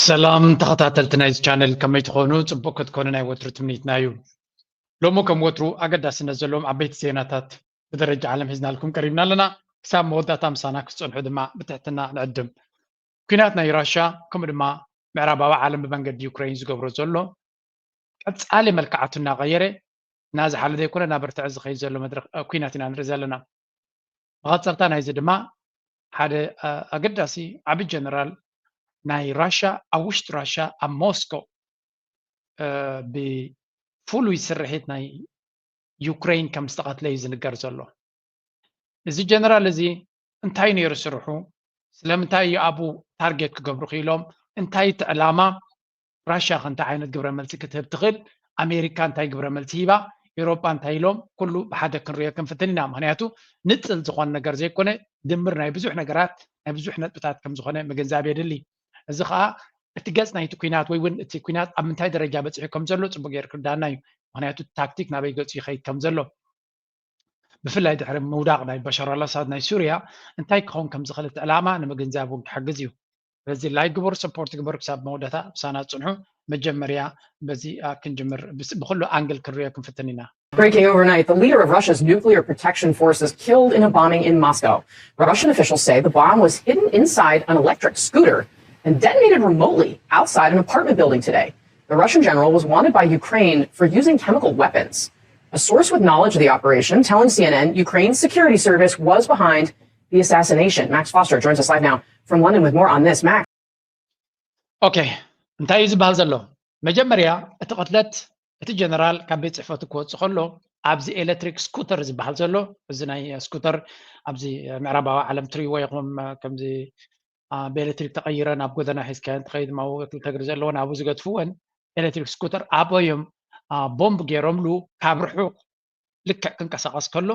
ሰላም ተኸታተልቲ ናይዚ ቻነል፣ ከመይ ትኾኑ? ጽቡቕ ክትኮኑ ናይ ወትሩ ትምኒትና እዩ። ሎሚ ከም ወትሩ ኣገዳስነት ዘለዎም ዓበይቲ ዜናታት ብደረጃ ዓለም ሒዝናልኩም ቀሪብና ኣለና። ክሳብ መወዳእታ ምሳና ክትጸንሑ ድማ ብትሕትና ንዕድም። ኲናት ናይ ራሻ ከምኡ ድማ ምዕራባዊ ዓለም ብመንገዲ ዩክሬን ዝገብሮ ዘሎ ቀጻሊ መልክዓቱ እናቐየረ እናዝሓለ ዘይኮነ እናበርትዐ ዝኸይድ ዘሎ መድረኽ እ፣ ኲናት ኢና ንርኢ ዘለና። መቐጸልታ ናይዚ ድማ ሓደ እ፣ ኣገዳሲ ዓቢ ጀነራል ናይ ራሻ ኣብ ውሽጢ ራሻ ኣብ ሞስኮ እ፣ ብፍሉይ ስርሒት ናይ ዩክሬን ከም ዝተቐትለ እዩ ዝንገር ዘሎ። እዚ ጀነራል እዚ እንታይ ነይሩ ስርሑ? ስለምንታይ እዩ ኣብኡ ታርጌት ክገብሩ ክኢሎም? እንታይ እቲ ዕላማ? ራሻ ከ እንታይ ዓይነት ግብረ መልሲ ክትህብ ትኽእል? ኣሜሪካ እንታይ ግብረ መልሲ ሂባ? ኤውሮጳ እንታይ ኢሎም? ኩሉ ብሓደ ክንሪኦ ክንፍትን ኢና። ምክንያቱ ንጽል ዝኾነ ነገር ዘይኮነ ድምር ናይ ብዙሕ ነገራት ናይ ብዙሕ ነጥብታት ከም ዝኾነ ምግንዛብ የድሊ። እዚ ከዓ እቲ ገጽ ናይቲ ኲናት ወይ እውን እቲ ኲናት ኣብ ምንታይ ደረጃ በጺሑ ከም ዘሎ ጽቡቅ ገይሩ ክርዳና እዩ። ምክንያቱ እቲ ታክቲክ ናበይ ገጹ ይኸይድ ከም ዘሎ ብፍላይ ድሕሪ ምውዳቕ ናይ በሻር ኣልኣሳድ ናይ ሱርያ እንታይ ክኸውን ከም ዝኽእል እቲ ዕላማ ንምግንዛብ እውን ክሕግዝ እዩ። ስለዚ ላይክ ግበሩ፣ ሰፖርት ግበሩ፣ ክሳብ መወዳእታ ምሳና ጽንሑ። መጀመርያ በዚ ኣ፣ ክንጅምር ብስ- ብኩሉ ኣንግል ክንሪኦ ክንፍትን ኢና። Breaking overnight, the leader of Russia's nuclear protection forces killed in a bombing in Moscow. Russian officials say the bomb was hidden inside an electric scooter and detonated remotely outside an apartment building today. The Russian general was wanted by Ukraine for using chemical weapons. A source with knowledge of the operation telling C N N Ukraine's security service was behind the assassination. Max Foster joins us live now from London with more on this. Max. ኦኬ፣ እንታይ እዩ ዝበሃል ዘሎ? መጀመርያ እቲ ቅትለት እቲ ጀነራል ካብ ቤት ጽሕፈቱ ክወጽእ ከሎ ኣብዚ ኤሌክትሪክ ስኩተር ዝበሃል ዘሎ፣ እዚ ናይ ስኩተር ኣብዚ ምዕራባዊ ዓለም ትሪእዎ ኢኹም፣ ከምዚ ኣ፣ ብኤሌክትሪክ ተቐይረ ናብ ጎደና ሒዝካዮ እንትኸይድ ማው ክልተ እግሪ ዘለወን ኣብኡ ዝገድፍወን ኤሌክትሪክ ስኩተር ኣብኦም ኣ፣ ቦምብ ገይሮምሉ ካብ ርሑቕ ልክዕ ክንቀሳቐስ ከሎ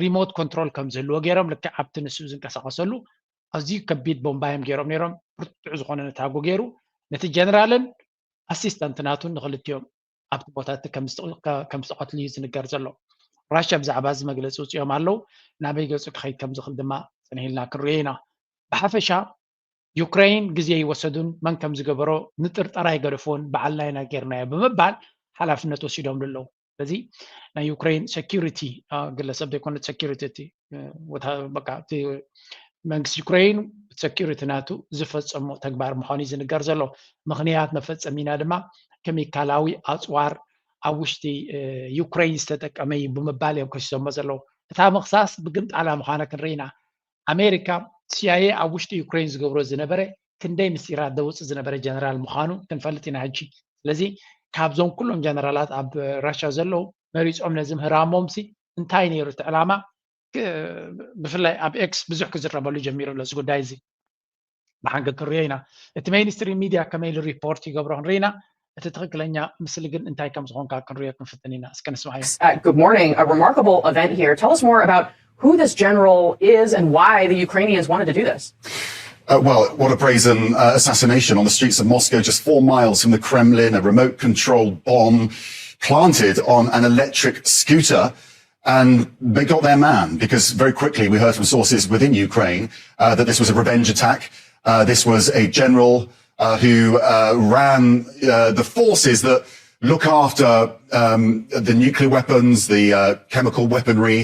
ሪሞት ኮንትሮል ከም ዝህልዎ ገይሮም ልክዕ ኣብቲ ንሱ ዝንቀሳቐሰሉ ኣዝዩ ከቢድ ቦምባ እዮም ገይሮም ነይሮም። ብርቱዕ ዝኾነ ነታጎ ገይሩ ነቲ ጀነራልን ኣሲስተንት ናቱን ንክልቲኦም ኣብቲ ቦታ እቲ ከም ዝጥ- ከ- ከም ዝተቐትሉ እዩ ዝንገር ዘሎ። ራሽያ ብዛዕባ እዚ መግለፂ ውፅኦም ኣለዉ። ናበይ ገፁ ክኸይድ ከም ዝኽእል ድማ ፅንሂልና ክንሪኦ ኢና። ብሓፈሻ ዩክሬን ግዜ ይወሰዱን መን ከም ዝገበሮ ንጥርጠራ ይገደፍዎን በዓልና ኢና ጌርናዮ ብምባል ሓላፍነት ወሲዶም ኣለዉ። ስለዚ ናይ ዩክሬን ሴኪሪቲ ግለሰብ ዘይኮነ ሴኪሪቲ እቲ መንግስቲ ዩክሬን ሴኪሪቲ ናቱ ዝፈፀሞ ተግባር ምዃኑ እዩ ዝንገር ዘሎ። ምኽንያት መፈፀሚና ድማ ኬሚካላዊ ኣፅዋር ኣብ ውሽጢ ዩክሬን ዝተጠቀመ እዩ ብምባል እዮም ከሲሶሞ ዘለዉ። እታ ምኽሳስ ብግምጣላ ምዃና ክንርኢ ኢና። ኣሜሪካ ሲኣይኤ ኣብ ውሽጢ ዩክሬን ዝገብሮ ዝነበረ ክንደይ ምስጢራት ዘውፅእ ዝነበረ ጀነራል ምዃኑ ክንፈልጥ ኢና ሕጂ። ስለዚ ካብዞም ኩሎም ጀነራላት ኣብ ራሻ ዘለዉ መሪፆም ነዚ ምህራሞምሲ እንታይ ነይሩ እቲ ዕላማ? ብፍላይ ኣብ ኤክስ ብዙሕ ክዝረበሉ ጀሚሩ ኣሎ እዚ ጉዳይ እዚ። ብሓንገል ክንሪኦ ኢና። እቲ ሜይንስትሪም ሚድያ ከመይ ኢሉ ሪፖርት ይገብሮ ክንርኢ ኢና። እቲ ትኽክለኛ ምስሊ ግን እንታይ ከም ዝኾንካ ክንሪኦ ክንፍትን ኢና። እስከ ንስማዓዮ። Uh, good morning. A remarkable event here. Tell us more about who this general is and why the Ukrainians wanted to do this. Uh, well, what a brazen uh, assassination on the streets of Moscow, just four miles from the Kremlin, a remote controlled bomb planted on an electric scooter. And they got their man because very quickly we heard from sources within Ukraine uh, that this was a revenge attack. Uh, this was a general uh, who uh, ran uh, the forces that look after um, the nuclear weapons, the uh, chemical weaponry,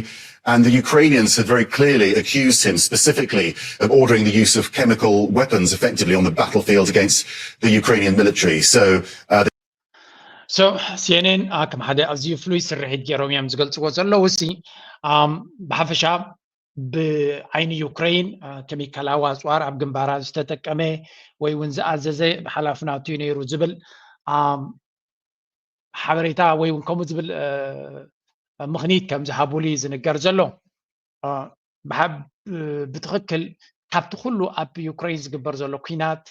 and the Ukrainians had very clearly accused him specifically of ordering the use of chemical weapons effectively on the battlefield against the Ukrainian military. So uh, So ሲኤንኤን ከም ሓደ ኣዝዩ ፍሉይ ስርሒት ገይሮም እዮም ዝገልፅዎ ዘለዉ። ሲ ብሓፈሻ ብዓይኒ ዩክሬን ኬሚካላዊ ኣፅዋር ኣብ ግንባራ ዝተጠቀመ ወይ እውን ዝኣዘዘ ሓላፍነቱ እዩ ነይሩ ዝብል ሓበሬታ ወይ እውን ከምኡ ዝብል ምኽኒት ከም ዝሃቡሉ እዩ ዝንገር ዘሎ። ብትኽክል ካብቲ ኩሉ ኣብ ዩክሬን ዝግበር ዘሎ ኲናት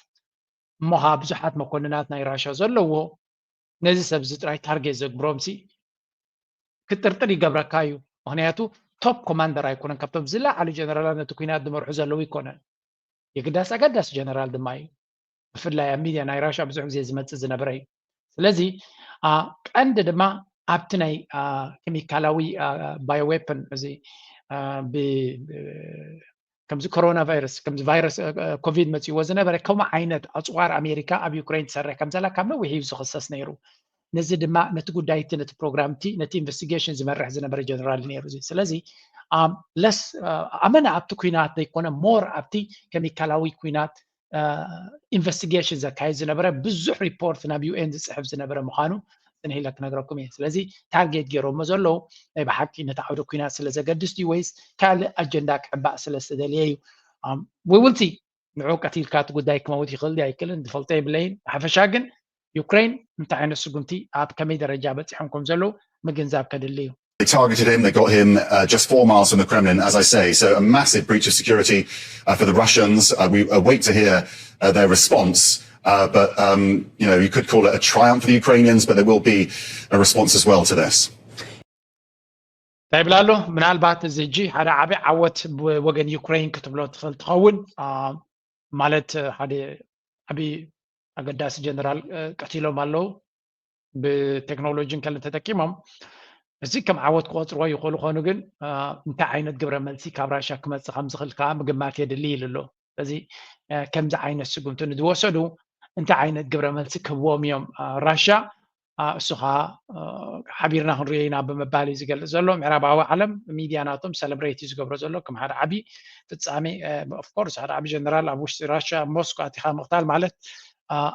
እሞ ከዓ ብዙሓት መኮንናት ናይ ራሻ ዘለዎ ነዚ ሰብ እዚ ጥራይ ታርጌት ዘግብሮም ሲ ክጥርጥር ይገብረካ እዩ። ምክንያቱ ቶፕ ኮማንደር ኣይኮነን፣ ካብቶም ዝለዓሉ ጀነራላት ነቲ ኲናት ዝመርሑ ዘለዉ ይኮነን። የግዳስ ኣገዳሲ ጀነራል ድማ እዩ። ብፍላይ ኣብ ሚድያ ናይ ራሻ ብዙሕ ግዜ ዝመፅእ ዝነበረ እዩ። ስለዚ ቀንዲ ድማ ኣብቲ ናይ ኬሚካላዊ ባዮዌፐን እዚ ከምዚ ኮሮና ቫይረስ ከምዚ ቫይረስ ኮቪድ መፅዎ ዝነበረ ከምኡ ዓይነት ኣፅዋር ኣሜሪካ ኣብ ዩክሬን ትሰርሕ ከም ዘላ ካብ ነዊሕ እዩ ዝኽሰስ ነይሩ። ነዚ ድማ ነቲ ጉዳይ እቲ ነቲ ፕሮግራም እቲ ነቲ ኢንቨስቲጌሽን ዝመርሕ ዝነበረ ጀነራል ነይሩ እዚ። ስለዚ ለስ ኣመና ኣብቲ ኩናት ዘይኮነ ሞር ኣብቲ ኬሚካላዊ ኩናት ኢንቨስቲጌሽን ዘካየድ ዝነበረ ብዙሕ ሪፖርት ናብ ዩኤን ዝፅሕፍ ዝነበረ ምዃኑ ፅንሕ ኢለ ክነግረኩም እየ። ስለዚ ታርጌት ገይሮሞ ዘለዉ ናይ ብሓቂ ነቲ ዓውደ ኩናት ስለ ዘገድስ ድዩ ወይስ ካልእ ኣጀንዳ ክዕባእ ስለ ዝተደልየ እዩ? We will see። ንዑ ቀቲልካ እቲ ጉዳይ ክመውት ይኽእል ድዩ ኣይክእልን ዝፈልጦ የብለይን። ብሓፈሻ ግን ዩክሬን እንታይ ዓይነት ስጉምቲ ኣብ ከመይ ደረጃ በፂሖም ከም ዘለዉ ምግንዛብ ከድሊ እዩ። They targeted him. They got him uh, just four miles from the Kremlin, as I say. So a massive breach of security uh, for the Russians. Uh, we await to hear uh, their response. Uh, but um, you know, you could call it a triumph for the Ukrainians, but there will be a response as well to this. እንታይ ይብል ኣሎ? ምናልባት እዚ ሕጂ ሓደ ዓቢ ዓወት ብወገን ዩክሬን ክትብሎ ትኽእል ትኸውን። ማለት ሓደ ዓቢ ኣገዳሲ ጀነራል ቀቲሎም ኣለዉ። ብቴክኖሎጂን ከለ ተጠቂሞም እዚ ከም ዓወት ክቆፅርዎ ይኽእሉ። ኮኑ ግን እንታይ ዓይነት ግብረ መልሲ ካብ ራሻ ክመፅእ ከም ዝኽእል ከዓ ምግማት የድሊ ኢሉ ኣሎ። ስለዚ ከምዚ ዓይነት ስጉምቲ ንዝወሰዱ እንታይ ዓይነት ግብረ መልሲ ክህብዎም እዮም ራሻ? እሱ ከዓ ሓቢርና ክንሪኦ ኢና ብምባል እዩ ዝገልፅ ዘሎ። ምዕራባዊ ዓለም ሚድያ ናቶም ሰለብሬት እዩ ዝገብሮ ዘሎ ከም ሓደ ዓብዪ ፍፃሜ። ኦፍኮርስ ሓደ ዓብዪ ጀነራል ኣብ ውሽጢ ራሻ ኣብ ሞስኮ ኣቲኻ ምቕታል ማለት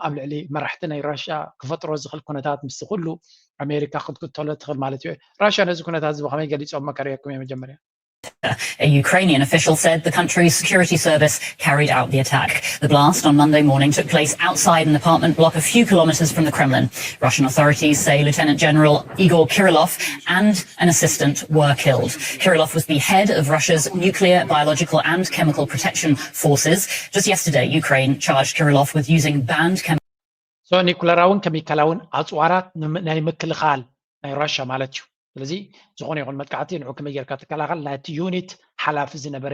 ኣብ ልዕሊ መራሕቲ ናይ ራሻ ክፈጥሮ ዝኽእል ኩነታት ምስ ኩሉ ኣሜሪካ ክትክተሎ ትኽእል ማለት እዩ። ራሻ ነዚ ኩነታት እዚ ብኸመይ ገሊፆም መከረየኩም እየ መጀመርያ A Ukrainian official said the country's security service carried out the attack. The blast on Monday morning took place outside an apartment block a few kilometers from the Kremlin. Russian authorities say Lieutenant General Igor Kirillov and an assistant were killed. Kirillov was the head of Russia's nuclear, biological, and chemical protection forces. Just yesterday, Ukraine charged Kirillov with using banned chemicals. So ኒኩለራውን ከሚካላውን ኣፅዋራት ናይ ምክልኻል ናይ ራሻ ማለት እዩ። ስለዚ ዝኾነ ይኹን መጥቃዕቲ ንዑ ከመይ ጌርካ ትከላኸል ናይቲ ዩኒት ሓላፊ ዝነበረ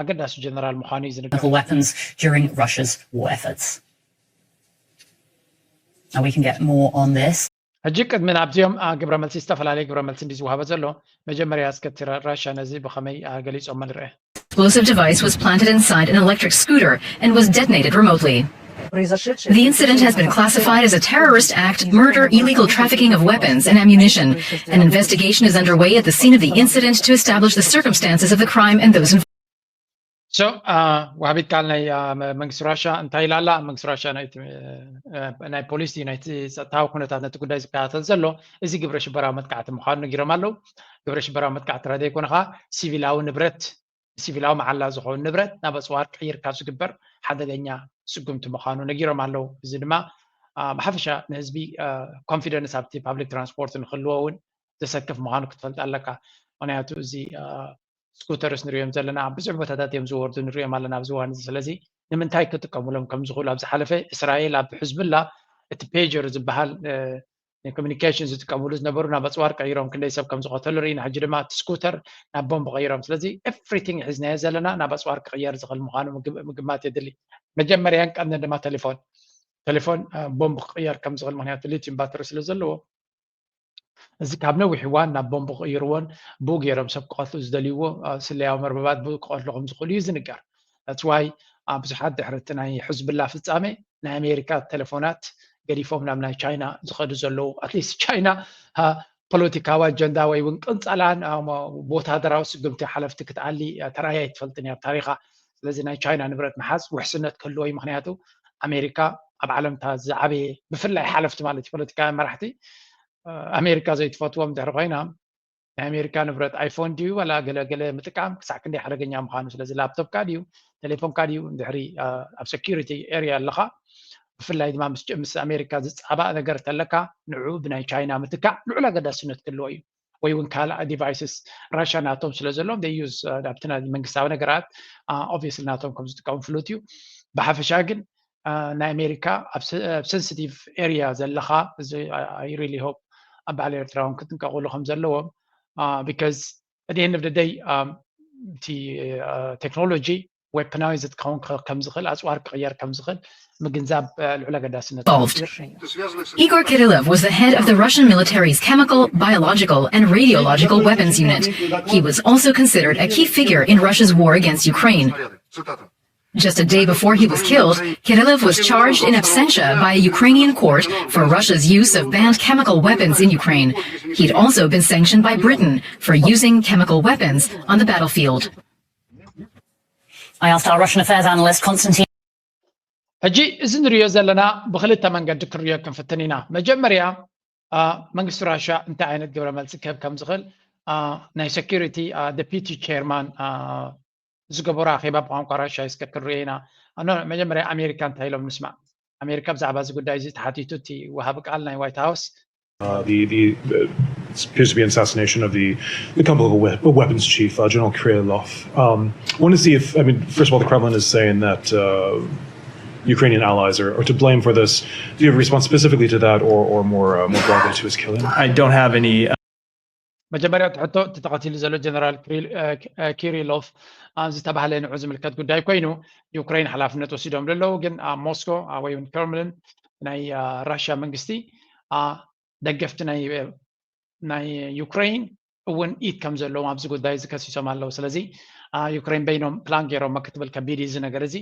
ኣገዳሲ ጀነራል ምዃኑ እዩ ዝነገር። Weapons during Russia's war efforts. And we can get more on this. ሕጂ ቅድሚ ናብዚኦም ግብረ መልሲ ዝተፈላለየ ግብረ መልሲ እንዲ ዝወሃበ ዘሎ መጀመርያ እስከ ራሻ ነዚ ብኸመይ ገሊፆም ንርአ። Explosive device was planted inside an electric scooter and was detonated remotely. The incident has been classified as a terrorist act, murder, illegal trafficking of weapons and ammunition. An investigation is underway at the scene of the incident to establish the circumstances of the crime and those involved. So, uh, ወሃቢት ቃል ናይ መንግስቲ ራሻ እንታይ ኢላ ኣላ? መንግስቲ ራሻ ናይ ፖሊስ ናይቲ ፀጥታዊ ኩነታት ነቲ ጉዳይ ዝከታተል ዘሎ እዚ ግብረ ሽበራዊ መጥቃዕቲ ምዃኑ ነጊሮም ኣለዉ። ግብረ ሽበራዊ መጥቃዕቲ ጥራይ ዘይኮነ ከዓ ሲቪላዊ ንብረት ሲቪላዊ መዓላ ዝኾኑ ንብረት ናብ ኣፅዋር ቅይር ካብ ዝግበር ሓደገኛ ስጉምቲ ምዃኑ ነጊሮም ኣለዉ። እዚ ድማ ብሓፈሻ ንህዝቢ ኮንፊደንስ ኣብቲ ፓብሊክ ትራንስፖርት ንክህልዎ እውን ዘሰክፍ ምዃኑ ክትፈልጥ ኣለካ። ምክንያቱ እዚ ስኩተርስ ንሪኦም ዘለና ኣብ ብዙሕ ቦታታት እዮም ዝወርዱ ንሪኦም ኣለና ኣብዚ እዋን እዚ። ስለዚ ንምንታይ ክጥቀሙሎም ከም ዝኽእሉ ኣብ ዝሓለፈ እስራኤል ኣብ ሕዝብላ እቲ ፔጀር ዝበሃል ኮሚኒኬሽን ዝጥቀምሉ ዝነበሩ ናብ ኣፅዋር ቀይሮም ክንደይ ሰብ ከም ዝቐተሉ ርኢና። ሕጂ ድማ እቲ ስኩተር ናብ ቦምብ ቀይሮም። ስለዚ ኤቭሪቲንግ ሒዝናዮ ዘለና ናብ ኣፅዋር ክቕየር ዝኽእል ምዃኑ ምግማት የድሊ። መጀመርያን ቀንድን ድማ ቴሌፎን ቴሌፎን ቦምብ ክቕየር ከም ዝኽእል ምክንያቱ ሊቲዩም ባተሪ ስለ ዘለዎ እዚ ካብ ነዊሕ እዋን ናብ ቦምብ ክቕይርዎን ብኡ ገይሮም ሰብ ክቐትሉ ዝደልይዎ ስለያዊ መርበባት ብኡ ክቐትሉ ከም ዝኽእሉ እዩ ዝንገር። That's why ብዙሓት ድሕሪ እቲ ናይ ሕዝብላ ፍጻሜ ናይ ኣሜሪካ ቴሌፎናት ገዲፎም ናብ ናይ ቻይና ዝኸዱ ዘለዉ ኣትሊስት ቻይና ፖለቲካዊ ኣጀንዳ ወይ እውን ቅንጸላን ወታደራዊ ስጉምቲ ሓለፍቲ ክትኣሊ ተራእያ ኣይትፈልጥን እያ ኣብ ታሪኻ። ስለዚ ናይ ቻይና ንብረት ምሓዝ ውሕስነት ክህልዎ እዩ። ምክንያቱ ኣሜሪካ ኣብ ዓለምታ ዝዓበየ ብፍላይ ሓለፍቲ ማለት እዩ ፖለቲካውያን መራሕቲ ኣሜሪካ ዘይትፈትዎም ድሕሪ ኮይና ናይ ኣሜሪካ ንብረት ኣይፎን ድዩ ዋላ ገለገለ ምጥቃም ክሳዕ ክንደይ ሓደገኛ ምዃኑ። ስለዚ ላፕቶፕካ ድዩ ቴሌፎንካ ድዩ ድሕሪ ኣብ ሴኪሪቲ ኤርያ ኣለኻ ብፍላይ ድማ ምስ ምስ ኣሜሪካ ዝፃባእ ነገር ተለካ ንዕኡ ብናይ ቻይና ምትካእ ልዑል ኣገዳስነት ክህልዎ እዩ። ወይ እውን ካልእ ዲቫይስስ ራሻ ናቶም ስለ ዘለዎም ዩዝ ኣብቲ ናይ መንግስታዊ ነገራት ኦብቪየስሊ ናቶም ከም ዝጥቀሙ ፍሉጥ እዩ። ብሓፈሻ ግን ናይ ኣሜሪካ ኣብ ሰንሲቲቭ ኤርያ ዘለኻ እዚ I really hope ኣብ በዓል ኤርትራ እውን ክጥንቀቕሉ ከም ዘለዎም because at the end of the day እቲ ቴክኖሎጂ weaponized ክኸውን ከም ዝኽእል፣ ኣፅዋር ክቕየር ከም ዝኽእል ምግንዛብ ልዑል ኣገዳስነት Igor Kirillov was the head of the Russian military's chemical, biological, and radiological weapons unit. He was also considered a key figure in Russia's war against Ukraine. Just a day before he was killed, Kirillov was charged in absentia by a Ukrainian court for Russia's use of banned chemical weapons in Ukraine. He'd also been sanctioned by Britain for using chemical weapons on the battlefield. I asked our Russian affairs analyst Konstantin. ሕጂ እዚ ንሪኦ ዘለና ብክልተ መንገዲ ክንሪኦ ክንፍትን ኢና። መጀመርያ መንግስቲ ራሻ እንታይ ዓይነት ግብረ መልሲ ክህብ ከም ዝኽእል ናይ security deputy chairman ዝገበሮ ኣኼባ ብቋንቋ ራሻ እስከ ክንሪኦ ኢና። መጀመርያ ኣሜሪካ እንታይ ኢሎም ንስማዕ። ኣሜሪካ ብዛዕባ እዚ ጉዳይ እዚ ተሓቲቱ እቲ ወሃቢ ቃል ናይ ዋይት ሃውስ Uh, the, the, the appears to be an assassination of the, the chemical weapons chief, uh, General Kirillov. Um, I want to see if, I mean, first of all, the Kremlin is saying that uh, Ukrainian allies are, are to blame for this. Do you have a response specifically to that or, or more, uh, more broadly to his killing? I don't have any. Uh, መጀመርያ እቲ ሕቶ እቲ ተቐቲሉ ዘሎ ጀነራል ኪሪሎቭ ዝተባህለ ንዑ ዝምልከት ጉዳይ ኮይኑ ዩክሬን ሓላፍነት ወሲዶም ዘለዉ ግን ኣብ ሞስኮ ወይ እውን ክረምሊን ናይ ራሽያ መንግስቲ ደገፍቲ ናይ ናይ ዩክሬን እውን ኢድ ከም ዘለዎም ኣብዚ ጉዳይ እዚ ከሲሶም ኣለዉ። ስለዚ ዩክሬን በይኖም ፕላን ገይሮም ክትብል ከቢድ እዚ ነገር እዚ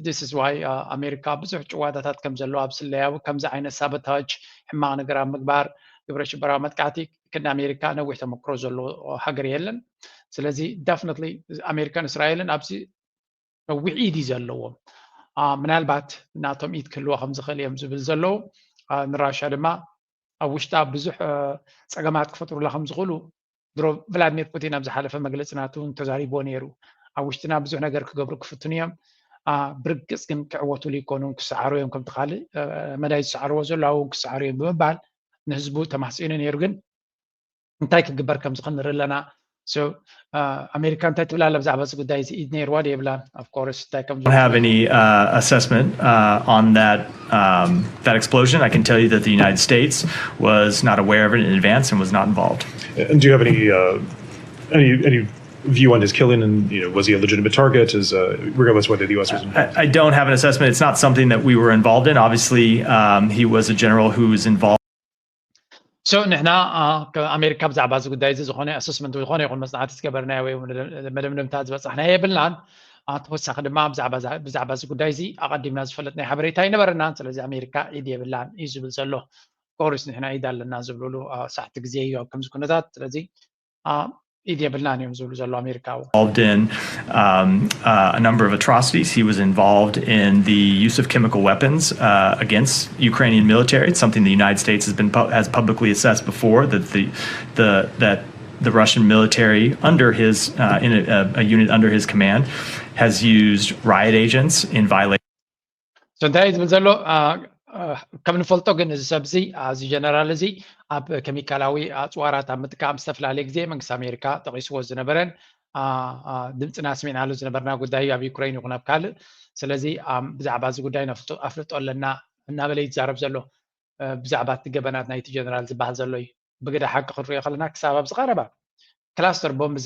this is why ኣሜሪካ ብዙሕ ጭዋዳታት ከም ዘለዋ ኣብ ስለያዊ ከምዚ ዓይነት ሳቦታጅ ሕማቕ ነገር ኣብ ምግባር ግብረ ሽበራዊ መጥቃዕቲ ክንዲ ኣሜሪካ ነዊሕ ተመክሮ ዘለዎ ሃገር የለን። ስለዚ definitely ኣሜሪካን እስራኤልን ኣብዚ ነዊሕ ኢድ እዩ ዘለዎም። ምናልባት ናቶም ኢድ ክህልዎ ከም ዝኽእል እዮም ዝብል ዘለዉ። ንራሻ ድማ ኣብ ውሽጣ ብዙሕ ፀገማት ክፈጥሩላ ከም ዝኽእሉ ድሮ ቭላድሚር ፑቲን ኣብ ዝሓለፈ መግለፂ ናቱ እውን ተዛሪቦ ነይሩ። ኣብ ውሽጥና ብዙሕ ነገር ክገብሩ ክፍትኑ እዮም፣ ብርግፅ ግን ክዕወቱሉ ይኮኑን ክሰዓሩ እዮም፣ ከምቲ ካልእ መዳይ ዝሰዓርዎ ዘሎ ኣብኡ ክሰዓሩ እዮም ብምባል ንህዝቡ ተማሕፂኑ ነይሩ። ግን እንታይ ክግበር ከም ዝኽእል ንርኢ ኣለና። ኣሜሪካ እንታይ ትብል ኣላ ብዛዕባ እዚ ጉዳይ እዚ? ኢድ ነይርዋ ዶ የብላን? Of course እንታይ ከም don't have any uh, assessment uh, on that um, that explosion. I can tell you that the United States was not aware of it in advance and was not involved. And do you have any uh, any any view on his killing? And you know, was he a legitimate target? Is uh, regardless whether the U S was involved. I, I don't have an assessment. It's not something that we were involved in. Obviously, um, he was a general who was involved. So ንሕና ኣሜሪካ ብዛዕባ እዚ ጉዳይ እዚ ዝኾነ ኣሰስመንት ዝኾነ ይኹን መፅናዕቲ ዝገበርናዮ ወይ መደምደምታ ዝበፃሕናዮ የብልናን። ተወሳኺ ድማ ብዛዕባ እዚ ጉዳይ እዚ ኣቐዲምና ዝፈለጥናዮ ሓበሬታ ኣይነበረናን። ስለዚ ኣሜሪካ ኢድ የብላን እዩ ዝብል ዘሎ። ኮርስ ንሕና ኢድ ኣለና ዝብልሉ ሳሕቲ ግዜ እዩ ኣብ ከምዚ ኩነታት። ስለዚ ኢድ የብልናን እዮም ዝብሉ ዘሎ ኣሜሪካዊ። Involved in um, uh, a number of atrocities. He was involved in the use of chemical weapons uh, against Ukrainian military. It's something the United States has been has publicly assessed before that the the that the Russian military under his uh, in a, a unit under his command has used riot agents in violation. እንታይ እዩ ዝብል ዘሎ? ከም ንፈልጦ ግን እዚ ሰብ እዚ እዚ ጀነራል እዚ ኣብ ኬሚካላዊ ኣፅዋራት ኣብ ምጥቃም ዝተፈላለየ ግዜ መንግስቲ ኣሜሪካ ጠቂስዎ ዝነበረን ድምፅና ስሚዕናሉ ዝነበርና ጉዳይ እዩ ኣብ ዩክሬን ይኹን ኣብ ካልእ። ስለዚ ብዛዕባ እዚ ጉዳይ ኣፍልጦ ኣለና እናበለ እዩ ዝዛረብ ዘሎ። ብዛዕባ እቲ ገበናት ናይቲ ጀነራል ዝበሃል ዘሎ እዩ። ብግደ ሓቂ ክንሪኦ ከለና ክሳብ ኣብዚ ቀረባ ክላስተር ቦምብ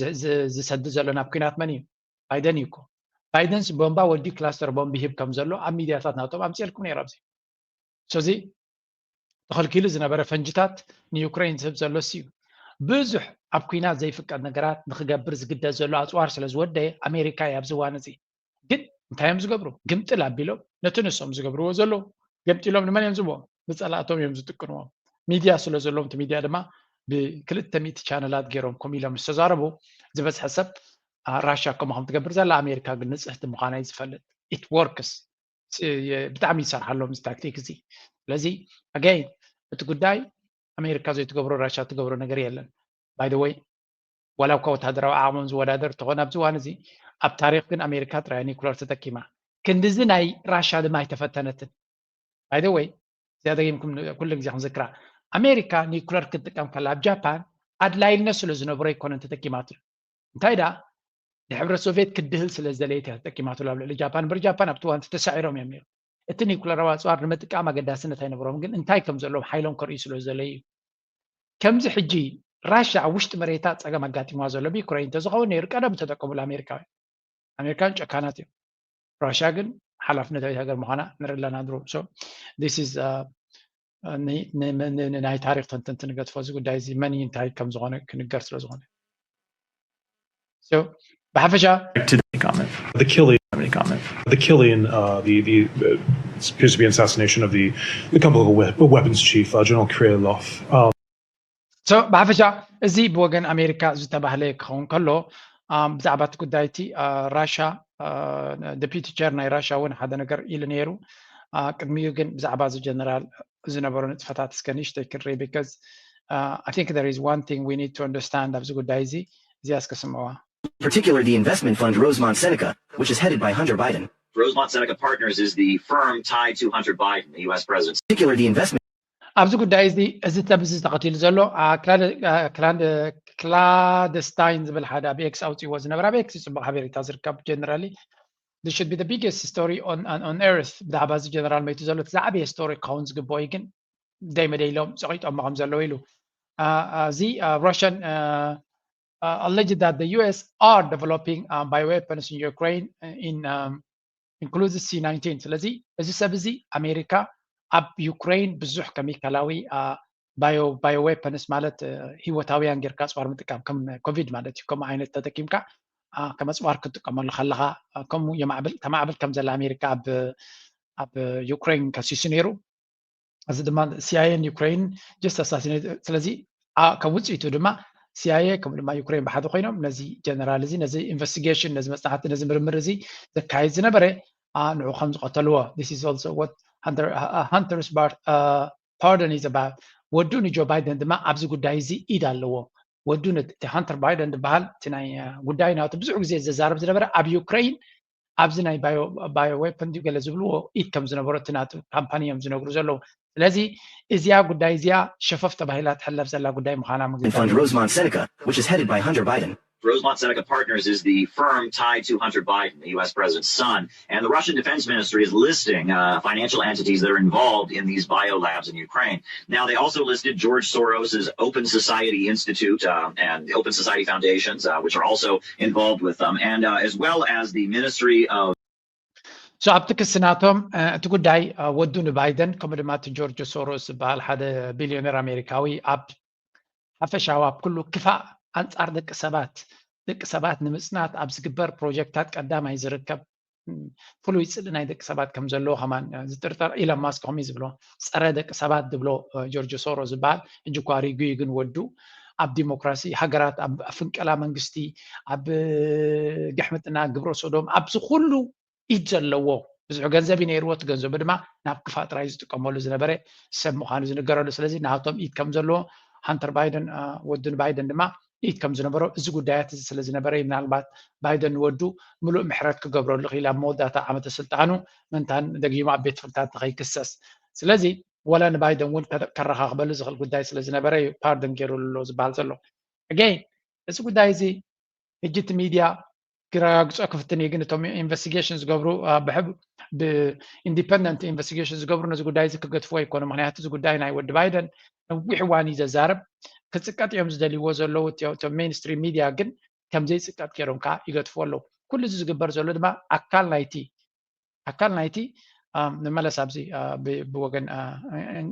ዝሰዲ ዘሎ ናብ ኩናት መን እዩ? ባይደን እዩ እኮ። ባይደንስ ቦምባ ወዲ ክላስተር ቦምብ ይህብ ከም ዘሎ ኣብ ሚድያታት ናቶም ኣምፅኤልኩም ነይረ ኣብዚ። ስለዚ ተኸልኪሉ ዝነበረ ፈንጅታት ንዩክሬን ዝህብ ዘሎ ሲ እዩ። ብዙሕ ኣብ ኩናት ዘይፍቀድ ነገራት ንክገብር ዝግደድ ዘሎ ኣፅዋር ስለ ዝወደየ ኣሜሪካ እዩ ኣብዚ እዋን እዚ። ግን እንታይ እዮም ዝገብሩ? ግምጥል ኣቢሎም ነቲ ንሶም ዝገብርዎ ዘለዉ ገምጢሎም ንመን እዮም ዝብዎም? ንፀላእቶም እዮም ዝጥቅንዎም። ሚድያ ስለ ዘለዎም እቲ ሚድያ ድማ ብክልተ ሚእቲ ቻነላት ገይሮም ከምኡ ኢሎም ዝተዛረቡ ዝበዝሐ ሰብ ራሽያ ከምኡ ከም ትገብር ዘላ ኣሜሪካ ግን ንፅህቲ ምዃና እዩ ዝፈልጥ። It works። ብጣዕሚ ይሰርሓሎም እዚ ታክቲክ እዚ። ስለዚ ኣገይን እቲ ጉዳይ ኣሜሪካ ዘይትገብሮ ራሽያ ትገብሮ ነገር የለን። By the way ዋላ እኳ ወታደራዊ ዓቕሞም ዝወዳደር እንተኾነ ኣብዚ እዋን እዚ ኣብ ታሪክ ግን ኣሜሪካ ጥራይ ኒኩለር ተጠቂማ። ክንድዚ ናይ ራሽያ ድማ ኣይተፈተነትን። By the way እዚኣ ደጊምኩም ኩሉ ግዜ ክንዝክራ ኣሜሪካ ኒኩለር ክትጥቀም ከላ ኣብ ጃፓን ኣድላይነት ስለ ዝነበሮ ኣይኮነን ተጠቂማትሉ። እንታይ ደኣ ንሕብረት ሶቭየት ክድህል ስለ ዝደለየት እያ ተጠቂማትሉ ኣብ ልዕሊ ጃፓን። እምበር ጃፓን ኣብቲ እዋን ተሳዒሮም እዮም ነይሩ። እቲ ኒኩለራዊ ኣፅዋር ንምጥቃም ኣገዳስነት ኣይነበሮም፣ ግን እንታይ ከም ዘለዎም ሓይሎም ከርእዩ ስለ ዝደለዩ እዩ። ከምዚ ሕጂ ራሽያ ኣብ ውሽጢ መሬታ ፀገም ኣጋጢምዋ ዘሎ ብዩክሬን እንተዝኸውን ነይሩ ቀደም ተጠቀሙሉ ኣሜሪካውያን። ኣሜሪካን ጨካናት እዮም። ራሽያ ግን ሓላፍነታዊት ሃገር ምዃና ንርኢ ኣለና ድሮ። So this is ናይ ታሪክ ተንተንቲ ንገድፎ እዚ ጉዳይ እዚ መን እንታይ ከም ዝኾነ ክንገር ስለ ዝኾነ ብሓፈሻ the killing, the killing, uh, the the uh, appears to be assassination of the the chemical weapons chief, uh, General Kirillov. Um, ብሓፈሻ እዚ ብወገን ኣሜሪካ ዝተባህለ ክኸውን ከሎ ብዛዕባ እቲ ጉዳይ እቲ ራሻ ዴፒቲ ቸር ናይ ራሻ እውን ሓደ ነገር ኢሉ ነይሩ። ቅድሚኡ ግን ብዛዕባ እዚ ጀነራል ዝነበሩ ንጥፈታት እስከ ንእሽተይ ክንርኢ because I think there is one thing we need to understand ኣብዚ ጉዳይ እዚ እዚኣ እስከ ስምዕዋ። Particular the investment fund Rosemont Seneca, which is headed by Hunter Biden. Rosemont Seneca Partners is the firm tied to Hunter Biden, the U S president. Particular the investment ኣብዚ ጉዳይ እዚ እዚ ሰብ እዚ ተኸቲሉ ዘሎ ክላደስታይን ዝብል ሓደ ኣብ ኤክስ ኣውፅዎ ዝነበረ ኣብ ኤክስ ፅቡቅ ሓበሬታ ዝርከብ generally this should be the biggest story on, on, on earth ብዛዕባ እዚ ጀነራል መይቱ ዘሎ እቲ ዝዓበየ ስቶሪ ክኸውን ዝግብኦ እዩ ግን ደይ መደይ ኢሎም ፀቂጦሞ ከም ዘለዉ ኢሉ እዚ Russian alleged that the U S are developing bioweapons in Ukraine in includes C nineteen ስለዚ እዚ ሰብ እዚ ኣሜሪካ ኣብ ዩክሬን ብዙሕ ከሚካላዊ bio bioweapons ማለት ህይወታውያን ጌርካ ኣፅዋር ምጥቃም ከም ኮቪድ ማለት እዩ ከምኡ ዓይነት ተጠቂምካ ከም ኣፅዋር ክትጥቀመሉ ከለካ ከምኡ የማዕብል ተማዕብል ከም ዘላ ኣሜሪካ ኣብ ኣብ ዩክሬን ከሲሱ ነይሩ እዚ ድማ C I A ን ዩክሬን just assassinate ስለዚ ከም ውፅኢቱ ድማ C I A ከምኡ ድማ ዩክሬን ብሓደ ኮይኖም ነዚ ጀነራል እዚ ነዚ ኢንቨስቲጌሽን ነዚ መፅናዕቲ ነዚ ምርምር እዚ ዘካይድ ዝነበረ ንዑ ከም ዝቀተልዎ this is also what Hunter's Biden is about ወዱ ንጆ ባይደን ድማ ኣብዚ ጉዳይ እዚ ኢድ ኣለዎ ወዱ እቲ ሃንተር ባይደን ዝበሃል እቲ ናይ ጉዳይ ናቱ ብዙሕ ግዜ ዘዛረብ ዝነበረ ኣብ ዩክሬን ኣብዚ ናይ bioweapon ድዩ ገለ ዝብልዎ ኢድ ከም ዝነበሮ እቲ ናቱ ካምፓኒ እዮም ዝነግሩ ዘለዉ ስለዚ እዚኣ ጉዳይ እዚኣ ሸፈፍ ተባሂላ ትሕለፍ ዘላ ጉዳይ ምዃና ምግንዛብ Fund Rosemont Seneca, which is headed by Hunter Biden. Rosemont Seneca Partners is the firm tied to Hunter Biden, the U S president's son, and the Russian Defense Ministry is listing uh, financial entities that are involved in these biolabs in Ukraine. Now, they also listed George Soros's Open Society Institute uh, and the Open Society Foundations, uh, which are also involved with them, and uh, as well as the Ministry of so ኣብቲ ክሲ ናቶም እቲ ጉዳይ ወዱ ንባይደን ከምኡ ድማ እቲ ጆርጅ ሶሮስ ዝበሃል ሓደ ቢልዮነር ኣሜሪካዊ ኣብ ሓፈሻዊ ኣብ ኩሉ ክፋእ ኣንጻር ደቂ ሰባት ደቂ ሰባት ንምጽናት ኣብ ዝግበር ፕሮጀክታት ቀዳማይ ዝርከብ ፍሉይ ጽልኢ ናይ ደቂ ሰባት ከም ዘለዎ ከማን ዝጥርጠር ኢለን ማስክ ከምኡ ዝብሎ ጸረ ደቂ ሰባት ዝብሎ ጆርጅ ሶሮ ዝበሃል ሕጂ እኳ ሪጉ ግን ወዱ ኣብ ዲሞክራሲ ሃገራት ኣብ ፍንቀላ መንግስቲ ኣብ ግሕምጥና ግብረ ሶዶም ኣብዚ ኩሉ ኢድ ዘለዎ ብዙሕ ገንዘብ እዩ ነይርዎ እቲ ገንዘቡ ድማ ናብ ክፋእ ጥራይ ዝጥቀመሉ ዝነበረ ሰብ ምዃኑ ዝንገረሉ ስለዚ ናቶም ኢድ ከም ዘለዎ ሃንተር ባይደን ወዱን ባይደን ድማ ኢድ ከም ዝነበሮ እዚ ጉዳያት እዚ ስለ ዝነበረ ምናልባት ባይደን ንወዱ ምሉእ ምሕረት ክገብረሉ ክኢል ኣብ መወዳእታ ዓመተ ስልጣኑ ምንታን ደጊሙ ኣብ ቤት ፍርድታት ንኸይክሰስ ስለዚ ወላ ንባይደን እውን ከረኻኽበሉ ዝኽእል ጉዳይ ስለ ዝነበረ እዩ ፓርደን ገይሩሉ ዝበሃል ዘሎ ኣገይን እዚ ጉዳይ እዚ ሕጂ እቲ ሚድያ ክረጋግጾ ክፍትን እዩ ግን እቶም ኢንቨስቲጌሽን ዝገብሩ ብሕብ ብኢንዲፐንደንት ኢንቨስቲጌሽን ዝገብሩ ነዚ ጉዳይ እዚ ክገድፍዎ ይኮኑ ምክንያቱ እዚ ጉዳይ ናይ ወዲ ባይደን ነዊሕ እዋን እዩ ዘዛርብ ክፅቀጥ እዮም ዝደልይዎ ዘለዉ እቶም ሜንስትሪም ሚድያ ግን ከም ዘይፅቀጥ ገይሮም ከዓ ይገድፍዎ ኣለዉ ኩሉ እዚ ዝግበር ዘሎ ድማ ኣካል ናይቲ ኣካል ናይቲ ንመለስ ኣብዚ ብወገን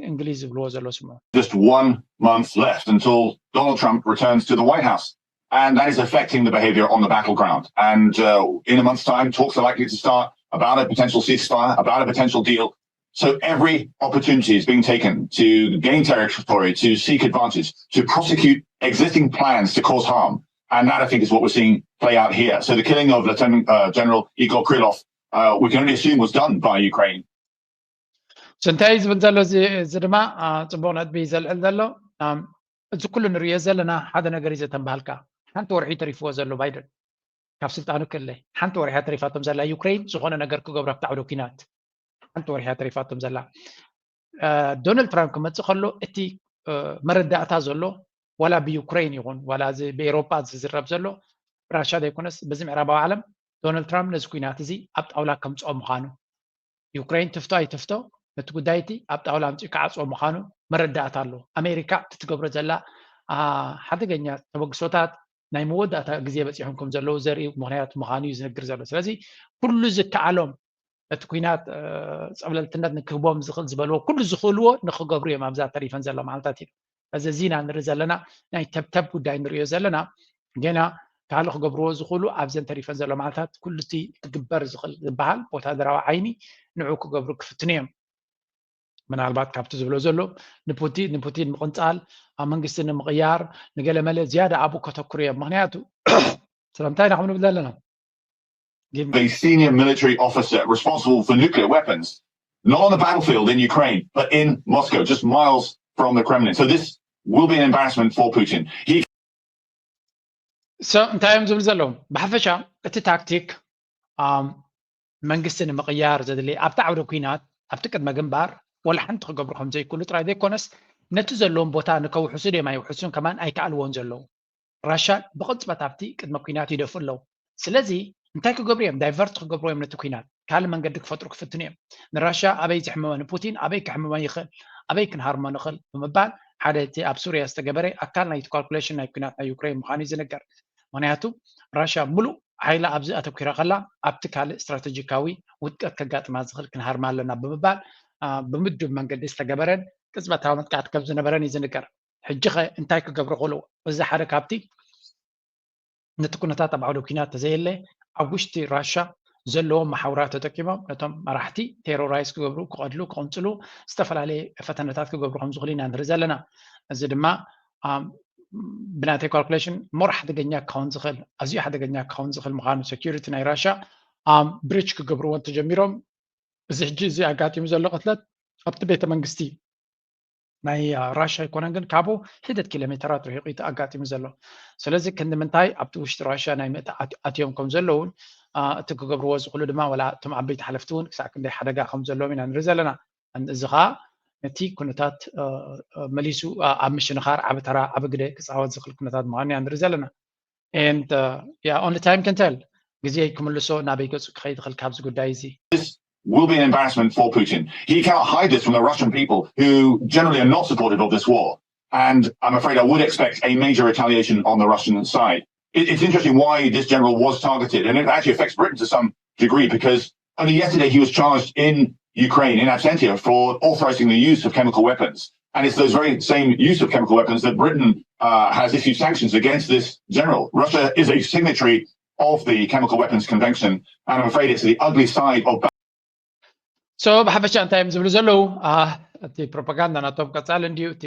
እንግሊዝ ዝብልዎ ዘሎ ስምዑ Just one month left until Donald Trump returns to the White House. And that is affecting the behavior on the battleground. And uh, in a month's time, talks are likely to start about a potential ceasefire, about a potential deal. So every opportunity is being taken to gain territory, to seek advantage, to prosecute existing plans to cause harm. And that, I think, is what we're seeing play out here. So the killing of Lieutenant uh, General Igor Krylov, uh, we can only assume was done by Ukraine. So እንታይ እዩ ዝብል ዘሎ እዚ ድማ ፅቡቅ ነጥቢ እዩ ዘልዕል ዘሎ እዚ ኩሉ ንሪኦ ዘለና ሓደ ነገር እዩ ዘተንባሃልካ ሓንቲ ወርሒ ተሪፍዎ ዘሎ ባይደን ካብ ስልጣኑ ክእለ ሓንቲ ወርሒ ተሪፋቶም ዘላ ዩክሬን ዝኾነ ነገር ክገብሩ ኣብቲ ዓውደ ኩናት ሓንቲ ወርሒ ተሪፋቶም ዘላ ዶናልድ ትራምፕ ክመፅእ ከሎ እቲ መረዳእታ ዘሎ ዋላ ብዩክሬን ይኹን ዋላ እዚ ብኤሮጳ ዝዝረብ ዘሎ ብራሻ ዘይኮነስ በዚ ምዕራባዊ ዓለም ዶናልድ ትራምፕ ነዚ ኩናት እዚ ኣብ ጣውላ ከምፅኦ ምዃኑ ዩክሬን ትፍቶ ኣይትፍቶ ነቲ ጉዳይ እቲ ኣብ ጣውላ ኣምፂኡ ክዓፅዎ ምዃኑ መረዳእታ ኣሎ ኣሜሪካ እቲ ትገብሮ ዘላ ሓደገኛ ተበግሶታት ናይ መወዳእታ ግዜ በፂሖም ከም ዘለዉ ዘርኢ ምክንያት ምዃኑ እዩ ዝነግር ዘሎ። ስለዚ ኩሉ ዝከኣሎም እቲ ኩናት ጸብለልትነት ንክህቦም ዝኽእል ዝበልዎ ኩሉ ዝኽእልዎ ንክገብሩ እዮም ኣብዛ ተሪፈን ዘሎ መዓልታት እዩ። እዚ ዚና ንርኢ ዘለና ናይ ተብተብ ጉዳይ ንሪኦ ዘለና ገና ካልእ ክገብርዎ ዝኽእሉ ኣብዘን ተሪፈን ዘሎ መዓልታት ኩሉ እቲ ክግበር ዝኽእል ዝበሃል ብወታደራዊ ዓይኒ ንዑ ክገብሩ ክፍትኑ እዮም። ምናልባት ካብቲ ዝብሎ ዘሎ ንፑቲን ንፑቲን ምቕንጻል ኣብ መንግስቲ ንምቕያር ንገለመለ ዝያዳ ኣብኡ ከተኩሩ እዮም። ምክንያቱ ስለምንታይ ኢና ክንብል ዘለና the senior military officer responsible for nuclear weapons, not on the battlefield in Ukraine, but in Moscow, just miles from the Kremlin. So this will be an embarrassment for Putin. He so እንታይ እዮም ዝብል ዘለዉ ብሓፈሻ እቲ ታክቲክ መንግስቲ ንምቕያር ዘድሊ ኣብቲ ዓውደ ኩናት ኣብቲ ቅድመ ግንባር ወላ ሓንቲ ክገብሩ ከም ዘይክእሉ ጥራይ ዘይኮነስ ነቲ ዘለዎም ቦታ ንከውሕሱ ድዮም ኣይውሕሱን ከማን ኣይከኣልዎን ዘለዉ ራሻ ብቕፅበት ኣብቲ ቅድመ ኩናት ይደፉ ኣለዉ ስለዚ እንታይ ክገብሩ እዮም ዳይቨርት ክገብሩ እዮም ነቲ ኩናት ካልእ መንገዲ ክፈጥሩ ክፍትኑ እዮም ንራሻ ኣበይ ዝሕምመ ንፑቲን ኣበይ ክሕምመ ይኽእል ኣበይ ክንሃርሞ ንኽእል ብምባል ሓደ እቲ ኣብ ሱርያ ዝተገበረ ኣካል ናይቲ ካልኩሌሽን ናይ ኩናት ናይ ዩክሬን ምዃኑ እዩ ዝነገር ምክንያቱ ራሻ ሙሉእ ሓይላ ኣብዚ ኣተኪራ ከላ ኣብቲ ካልእ ስትራተጂካዊ ውድቀት ከጋጥማ ዝኽእል ክንሃርማ ኣለና ብምባል ብምድብ መንገዲ ዝተገበረን ቅፅበታዊ መጥቃዕቲ ከም ዝነበረን እዩ ዝንገር ሕጂ ኸ እንታይ ክገብሩ ክእሉ እዚ ሓደ ካብቲ ነቲ ኩነታት ኣብ ዓውደ ኩናት ተዘየለ ኣብ ውሽጢ ራሻ ዘለዎም መሓውራት ተጠቂሞም ነቶም መራሕቲ ቴሮራይዝ ክገብሩ ክቐድሉ ክቕንፅሉ ዝተፈላለየ ፈተነታት ክገብሩ ከም ዝኽእሉ ኢና ንርኢ ዘለና እዚ ድማ ብናተይ ካልኩሌሽን ሞር ሓደገኛ ክኸውን ዝኽእል ኣዝዩ ሓደገኛ ክኸውን ዝኽእል ምዃኑ ሴኪሪቲ ናይ ራሻ ብሪች ክገብርዎ እንተጀሚሮም እዚ ሕጂ እዚ ኣጋጢሙ ዘሎ ቅትለት ኣብቲ ቤተ መንግስቲ ናይ ራሻ ኣይኮነን ግን ካብኡ ሒደት ኪሎ ሜተራት ርሒቑ እዩ ኣጋጢሙ ዘሎ ስለዚ ክንዲ ምንታይ ኣብቲ ውሽጢ ራሻ ናይ ምእቲ ኣትዮም ከም ዘለውን እቲ ክገብርዎ ዝኽእሉ ድማ ወላ እቶም ዓበይቲ ሓለፍቲ እውን ክሳዕ ክንደይ ሓደጋ ከም ዘለዎም ኢና ንርኢ ዘለና እዚ ከዓ ነቲ ኩነታት መሊሱ ኣብ ምሽንኻር ዓቢ ተራ ዓቢ ግደ ክፃወት ዝኽእል ኩነታት ምዃኑ ኢና ንርኢ ዘለና and uh, yeah, only time can tell ግዜ ክምልሶ ናበይ ገፁ ክኸይድ ይኽእል ካብዚ ጉዳይ እዚ will be an embarrassment for Putin. He cannot hide this from the Russian people, who generally are not supportive of this war. And I'm afraid I would expect a major retaliation on the Russian side. It, it's interesting why this general was targeted, and it actually affects Britain to some degree because only yesterday he was charged in Ukraine, in absentia, for authorizing the use of chemical weapons. And it's those very same use of chemical weapons that Britain uh, has issued sanctions against this general. Russia is a signatory of the Chemical Weapons Convention, and I'm afraid it's the ugly side of. So ብሓፈሻ እንታይ እዮም ዝብሉ ዘለዉ እቲ ፕሮፓጋንዳ ናቶም ቀፃሊ እንድዩ እቲ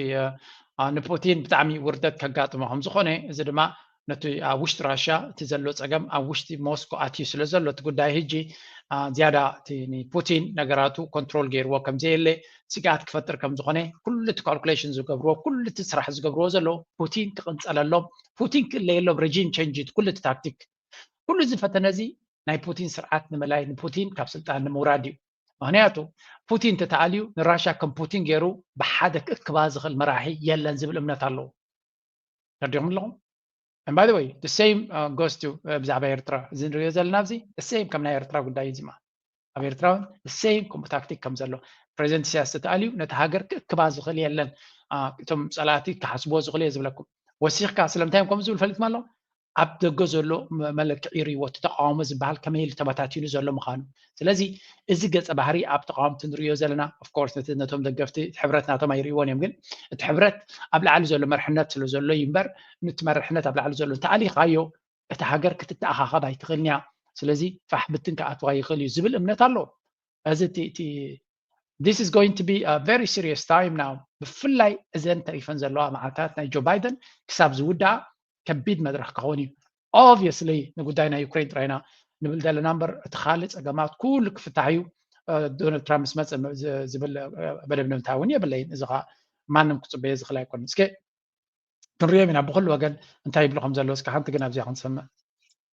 ንፑቲን ብጣዕሚ ውርደት ከጋጥሞ ከም ዝኾነ እዚ ድማ ነቲ ኣብ ውሽጢ ራሽያ እቲ ዘሎ ፀገም ኣብ ውሽጢ ሞስኮ ኣትዩ ስለ ዘሎ እቲ ጉዳይ ህጂ ዝያዳ እቲ ንፑቲን ነገራቱ ኮንትሮል ገይርዎ ከም ዘየለ ስግኣት ክፈጥር ከም ዝኾነ ኩሉ እቲ ካልኩሌሽን ዝገብርዎ ኩሉ እቲ ስራሕ ዝገብርዎ ዘለዉ ፑቲን ክቕንፀለሎም ፑቲን ክእለየሎም ሬጂም ቸንጅ ኩሉ እቲ ታክቲክ ኩሉ ዝፈተነ እዚ ናይ ፑቲን ስርዓት ንምላይ ንፑቲን ካብ ስልጣን ንምውራድ እዩ ምክንያቱ ፑቲን ተተኣልዩ ንራሽያ ከም ፑቲን ገይሩ ብሓደ ክእክባ ዝኽእል መራሒ የለን ዝብል እምነት ኣለዉ ተርዲኹም ኣለኹም and by the way the same uh, goes to ብዛዕባ ኤርትራ እዚ ንሪኦ ዘለና ኣብዚ the same ከም ናይ ኤርትራ ጉዳይ እዚ ማ ኣብ ኤርትራ እውን the same ከምኡ ታክቲክ ከም ዘሎ ፕሬዚደንት ኢሳያስ ተተኣልዩ ነቲ ሃገር ክእክባ ዝኽእል የለን እቶም ፀላእቲ ክሓስብዎ ዝኽእሉ እየ ዝብለኩም ወሲኽካ ስለምንታይ እዮም ከምኡ ዝብል ፈሊጥማ ኣሎ ኣብ ደገ ዘሎ መለክዒ ርይዎ እቲ ተቃውሞ ዝበሃል ከመይ ኢሉ ተበታቲኑ ዘሎ ምዃኑ ስለዚ እዚ ገፀ ባህሪ ኣብ ተቃወምቲ ንሪዮ ዘለና ኦፍኮርስ ነቶም ደገፍቲ ሕብረት ናቶም ኣይርእይዎን እዮም ግን እቲ ሕብረት ኣብ ላዕሊ ዘሎ መርሕነት ስለ ዘሎ እዩ እምበር ንቲ መርሕነት ኣብ ላዕሊ ዘሎ እንተኣሊኻዮ እቲ ሃገር ክትተኣኻኸብ ኣይትኽእልን እያ ስለዚ ፋሕ ብትን ክኣትዋ ይኽእል እዩ ዝብል እምነት ኣሎ እዚ this is going to be a very serious time now ብፍላይ እዘን ተሪፈን ዘለዋ መዓልታት ናይ ጆ ባይደን ክሳብ ዝውዳኣ ከቢድ መድረክ ክኸውን እዩ obviously ንጉዳይ ናይ ዩክሬን ጥራይና ንብል ዘለና እምበር እቲ ካልእ ፀገማት ኩሉ ክፍታሕ እዩ ዶናልድ ትራምፕ ምስ መፀ ዝብል መደብ ንምንታይ እውን የብለይን እዚ ከዓ ማንም ክፅበዮ ዝኽእል ኣይኮነን እስከ ክንሪኦም ኢና ብኩሉ ወገን እንታይ ይብሉ ከም ዘለዉ እስከ ሓንቲ ግን ኣብዚኣ ክንሰምዕ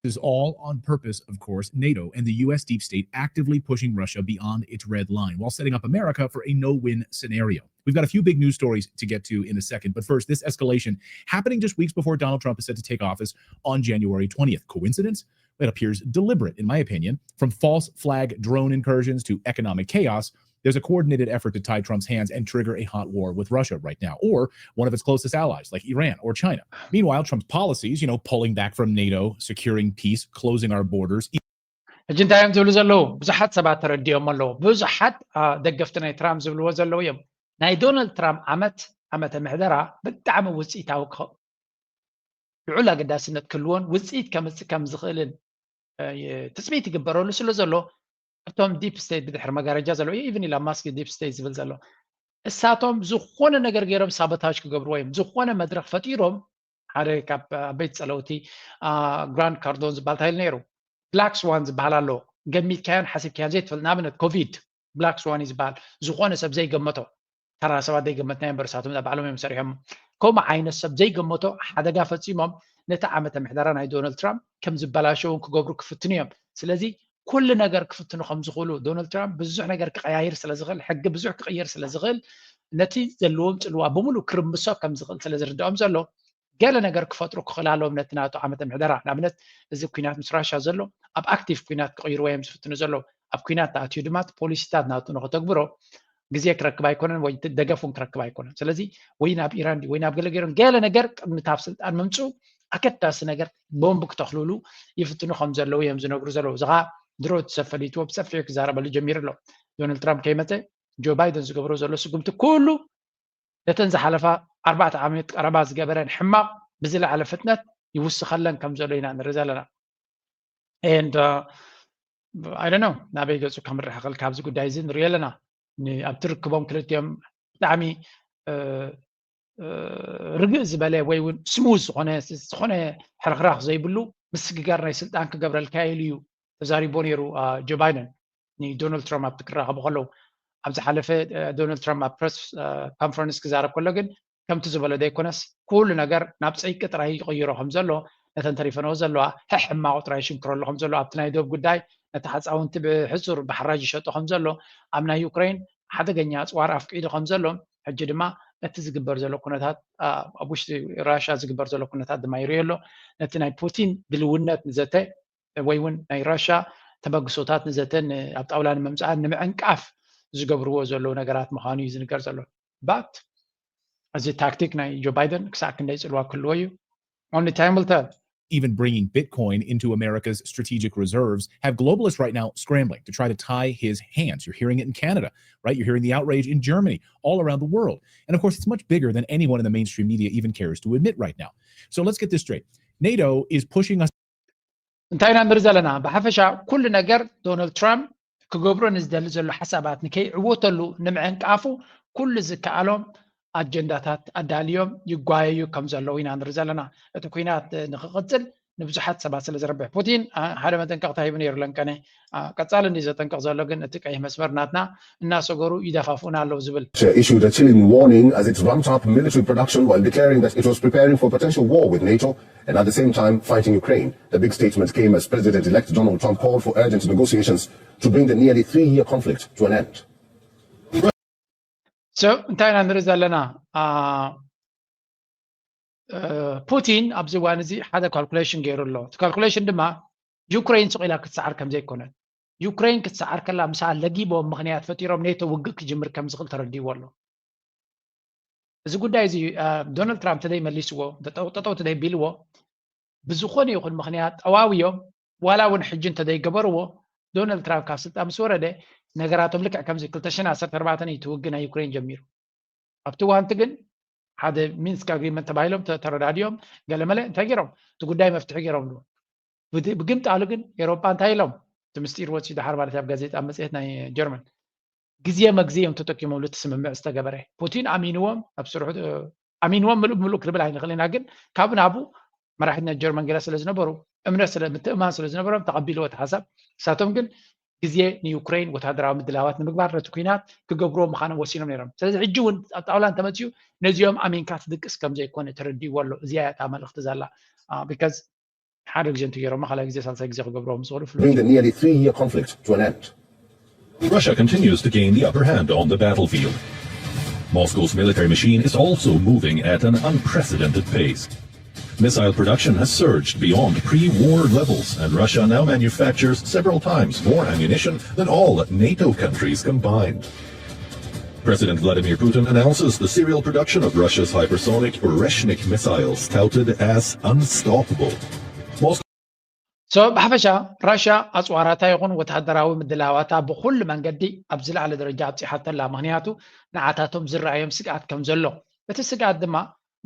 This is all on purpose, of course. NATO and the U S deep state actively pushing Russia beyond its red line while setting up America for a no win scenario. We've got a few big news stories to get to in a second, but first, this escalation happening just weeks before Donald Trump is set to take office on January twentieth. Coincidence? It appears deliberate, in my opinion, from false flag drone incursions to economic chaos. There's a coordinated effort to tie Trump's hands and trigger a hot war with Russia right now, or one of its closest allies, like Iran or China. Meanwhile, Trump's policies, you know, pulling back from NATO, securing peace, closing our borders, ሕጂ እንታይ እዮም ዝብሉ ዘለዉ? ብዙሓት ሰባት ተረዲኦም ኣለዉ። ብዙሓት ደገፍቲ ናይ ትራምፕ ዝብልዎ ዘለዉ እዮም። ናይ ዶናልድ ትራምፕ ዓመት ዓመተ ምሕደራ ብጣዕሚ ውፅኢታዊ ክኸውን፣ ልዑል ኣገዳስነት ክህልዎን ውፅኢት ከምፅእ ከም ዝኽእልን ትፅቢት ይግበረሉ ስለ ዘሎ፣ እቶም ዲፕ ስቴት ብድሕሪ መጋረጃ ዘለዉ፣ ኢቭን ኢሎን ማስክ ዲፕ ስቴት ዝብል ዘሎ፣ እሳቶም ዝኾነ ነገር ገይሮም ሳቦታጅ ክገብርዎ እዮም። ዝኾነ መድረኽ ፈጢሮም፣ ሓደ ካብ ዓበይቲ ፀለውቲ ግራንት ካርዶን ዝበሃል እንታይ ኢሉ ነይሩ? ብላክ ስዋን ዝበሃል ኣሎ። ገሚትካዮን ሓሲብካዮን ዘይትፈልጥ፣ ንኣብነት ኮቪድ ብላክ ስዋን እዩ ዝበሃል። ዝኾነ ሰብ ዘይገመቶ፣ ተራ ሰባት ዘይገመትናዮ እምበር እሳቶም እዛ ባዕሎም እዮም ሰሪሖም። ከምኡ ዓይነት ሰብ ዘይገመቶ ሓደጋ ፈፂሞም ነቲ ዓመተ ምሕደራ ናይ ዶናልድ ትራምፕ ከም ዝበላሸውን ክገብሩ ክፍትኑ እዮም። ስለዚ ኩሉ ነገር ክፍትኑ ከም ዝኽእሉ፣ ዶናልድ ትራምፕ ብዙሕ ነገር ክቀያይር ስለ ዝኽእል፣ ሕጊ ብዙሕ ክቕይር ስለ ዝኽእል፣ ነቲ ዘለዎም ፅልዋ ብምሉእ ክርምሶ ከም ዝኽእል ስለ ዝርድኦም ዘሎ፣ ገለ ነገር ክፈጥሩ ክኽእል ኣለዎም ነቲ ናቱ ዓመተ ምሕደራ። ንኣብነት እዚ ኩናት ምስ ራሻ ዘሎ ኣብ ኣክቲቭ ኩናት ክቕይርዎ እዮም ዝፍትኑ ዘለዉ። ኣብ ኩናት ተኣትዩ ድማ እቲ ፖሊሲታት ናቱ ንኸተግብሮ ግዜ ክረክብ ኣይኮነን ወይ ደገፍ እውን ክረክብ ኣይኮነን። ስለዚ ወይ ናብ ኢራን ድዩ ወይ ናብ ገለ ገይሮም ገለ ነገር ቅድሚ ኣብ ስልጣን ምምፅኡ ኣገዳሲ ነገር ቦምብ ክተኽልሉ ይፍትኑ ከም ዘለዉ እዮም ዝነግሩ ዘለዉ። እዚ ኸዓ ድሮ እቲ ሰብ ፈሊጥዎ ብሰፊሑ ክዛረበሉ ጀሚሩ ኣሎ። ዶናልድ ትራምፕ ከይመፀ ጆ ባይደን ዝገብሮ ዘሎ ስጉምቲ ኩሉ ነተን ዝሓለፋ ኣርባዕተ ዓመት ቀረባ ዝገበረን ሕማቕ ብዝለዓለ ፍጥነት ይውስኸለን ከም ዘሎ ኢና ንርኢ ዘለና። And I don't know ናበይ ገፁ ከምርሕ ኽእል ካብዚ ጉዳይ እዚ ንሪኦ ኣለና። ኣብቲ ርክቦም ክልቲኦም ብጣዕሚ ርግእ ዝበለ ወይ እውን ስሙዝ ዝኾነ ዝኾነ ሕርኽራኽ ዘይብሉ ምስግጋር ናይ ስልጣን ክገብረልካ ኢሉ እዩ ተዛሪቦ ነይሩ ጆ ባይደን ንዶናልድ ትራምፕ ኣብቲ ክራኸቡ ከለዉ። ኣብ ዝሓለፈ ዶናልድ ትራምፕ ኣብ ፕረስ ኮንፈረንስ ክዛረብ ከሎ ግን ከምቲ ዝበሎ ዘይኮነስ ኩሉ ነገር ናብ ፀይቂ ጥራይ ይቕይሮ ከም ዘሎ ነተን ተሪፈንኦ ዘለዋ ሕማቑ ጥራይ ይሽንክረሉ ከም ዘሎ ኣብቲ ናይ ዶብ ጉዳይ ነቲ ሓፃውንቲ ብሕፁር ብሓራጅ ይሸጦ ከም ዘሎ ኣብ ናይ ዩክሬን ሓደገኛ ኣፅዋር ኣፍቂዱ ከም ዘሎ ሕጂ ድማ እቲ ዝግበር ዘሎ ኩነታት ኣብ ውሽጢ ራሻ ዝግበር ዘሎ ኩነታት ድማ ይርእዮ ኣሎ። ነቲ ናይ ፑቲን ድልውነት ንዘተ ወይ እውን ናይ ራሻ ተበግሶታት ንዘተ ኣብ ጣውላ ንምምፃእ ንምዕንቃፍ ዝገብርዎ ዘለዉ ነገራት ምዃኑ እዩ ዝንገር ዘሎ። But እዚ ታክቲክ ናይ ጆ ባይደን ክሳዕ ክንደይ ፅልዋ ክህልዎ እዩ? Only time will tell. Even bringing Bitcoin into America's strategic reserves have globalists right now scrambling to try to tie his hands. You're hearing it in Canada, right? You're hearing the outrage in Germany, all around the world. And of course, it's much bigger than anyone in the mainstream media even cares to admit right now. So let's get this straight. NATO is pushing us እንታይ ኢና ንርኢ ዘለና? ብሓፈሻ ኩሉ ነገር ዶናልድ ትራምፕ ክገብሮ ንዝደሊ ዘሎ ሓሳባት ንከይዕወተሉ ንምዕንቃፉ ኩሉ ዝከኣሎም ኣጀንዳታት ኣዳልዮም ይጓየዩ ከም ዘለዉ ኢና ንርኢ ዘለና። እቲ ኩናት ንክቕፅል ንብዙሓት ሰባት ስለ ዝረብሕ ፑቲን ሓደ መጠንቀቕታ ሂቡ ነይሩ ለንቀነ። ቀፃሊ እንዲ ዘጠንቀቕ ዘሎ ግን እቲ ቀይሕ መስመር ናትና እናሰገሩ ይደፋፍኡና ኣለዉ ዝብል issued a chilling warning as it ramped up military production while declaring that it was preparing for a potential war with NATO and at the same time fighting Ukraine. The big statement came as President-elect Donald Trump called for urgent negotiations to bring the nearly three-year conflict to an end. So እንታይ ኢና ንርኢ ዘለና? ፑቲን ኣብዚ እዋን እዚ ሓደ ካልኩሌሽን ገይሩ ኣሎ። እቲ ካልኩሌሽን ድማ ዩክሬን ስቕ ኢላ ክትሰዓር ከም ዘይኮነት፣ ዩክሬን ክትሰዓር ከላ ምሳኣ ለጊቦም ምኽንያት ፈጢሮም ኔቶ ውግእ ክጅምር ከም ዝኽእል ተረዲእዎ ኣሎ። እዚ ጉዳይ እዚ ዶናልድ ትራምፕ ተዘይመሊስዎ፣ ጠጠው ተዘይቢልዎ፣ ብዝኾነ ይኹን ምኽንያት ጠዋውዮም ዋላ እውን ሕጂ እንተዘይገበርዎ፣ ዶናልድ ትራምፕ ካብ ስልጣን ምስ ወረደ ነገራቶም ልክዕ ከምዚ ክልተ ሽሕን ዓሰርተ ኣርባዕተን እዩ እቲ ውግእ ናይ ዩክሬን ጀሚሩ። ኣብቲ እዋንቲ ግን ሓደ ሚንስክ ኣግሪመንት ተባሂሎም ተረዳዲኦም ገለመለ እንታይ ገይሮም እቲ ጉዳይ መፍትሒ ገይሮም። ብግምጣሉ ግን ኤሮጳ እንታይ ኢሎም? እቲ ምስጢር ወፂኡ ደሓር ማለት ኣብ ጋዜጣ መፅሄት ናይ ጀርመን ግዜ መግዜ እዮም ተጠቂሞም እቲ ስምምዕ ዝተገበረ። ፑቲን ኣሚንዎም ኣብ ስርሑ ኣሚንዎም ምሉእ ብምሉእ ክንብል ኣይንኽእል ኢና፣ ግን ካብ ናቡ መራሒት ናይ ጀርመን ገለ ስለ ዝነበሩ እምነት ስለ ምትእማን ስለ ዝነበሮም ተቐቢልዎ እቲ ሓሳብ። ንሳቶም ግን ግዜ ንዩክሬን ወታደራዊ ምድላዋት ንምግባር ነቲ ኩናት ክገብርዎ ምዃኖም ወሲኖም ነይሮም። ስለዚ ሕጂ እውን ኣብ ጣውላ እንተመፅኡ ነዚኦም ኣሚንካ ትድቅስ ከም ዘይኮነ ተረዲእዎ ኣሎ። እዚኣ እያ እታ መልእኽቲ ዘላ። ቢካዝ ሓደ ግዜ እንተገይሮማ ካልኣይ ግዜ ሳልሳይ ግዜ ክገብርዎ ምስ ዝኽእሉ ፍሉጥ Bring the nearly three-year conflict to an end. Russia continues to gain the upper hand on the battlefield. Moscow's military machine is also moving at an unprecedented pace. Missile production has surged beyond pre-war levels, and Russia now manufactures several times more ammunition than all NATO countries combined. President Vladimir Putin announces the serial production of Russia's hypersonic Oreshnik missiles, touted as unstoppable. Moscow so ብሓፈሻ ራሽያ ኣፅዋራታ ይኹን ወተሃደራዊ ምድላዋታ ብኩሉ መንገዲ ኣብ ዝለዓለ ደረጃ ኣብፂሓቶ ኣላ። ምክንያቱ ንዓታቶም ዝረኣዮም ስግኣት ከም ዘሎ፣ እቲ ስግኣት ድማ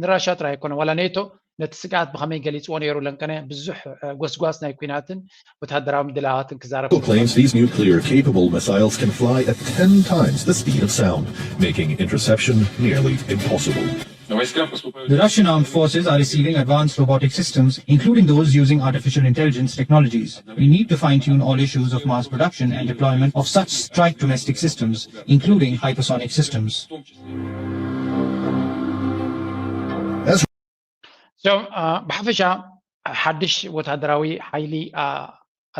ንራሽያ ጥራይ ኣይኮነ ዋላ ኔቶ ነቲ ስግኣት ብኸመይ ገሊፅዎ ነይሩ ለንቀነ ብዙሕ ጎስጓስ ናይ ኩናትን ወተሃደራዊ ምድላዋትን ክዛረብ claims these nuclear capable missiles can fly at ten times the speed of sound, making interception nearly impossible. The Russian armed forces are receiving advanced robotic systems, including those using artificial intelligence technologies. We need to fine tune all issues of mass production and deployment of such strike domestic systems, including hypersonic systems. ብሓፈሻ ሓድሽ ወታደራዊ ሓይሊ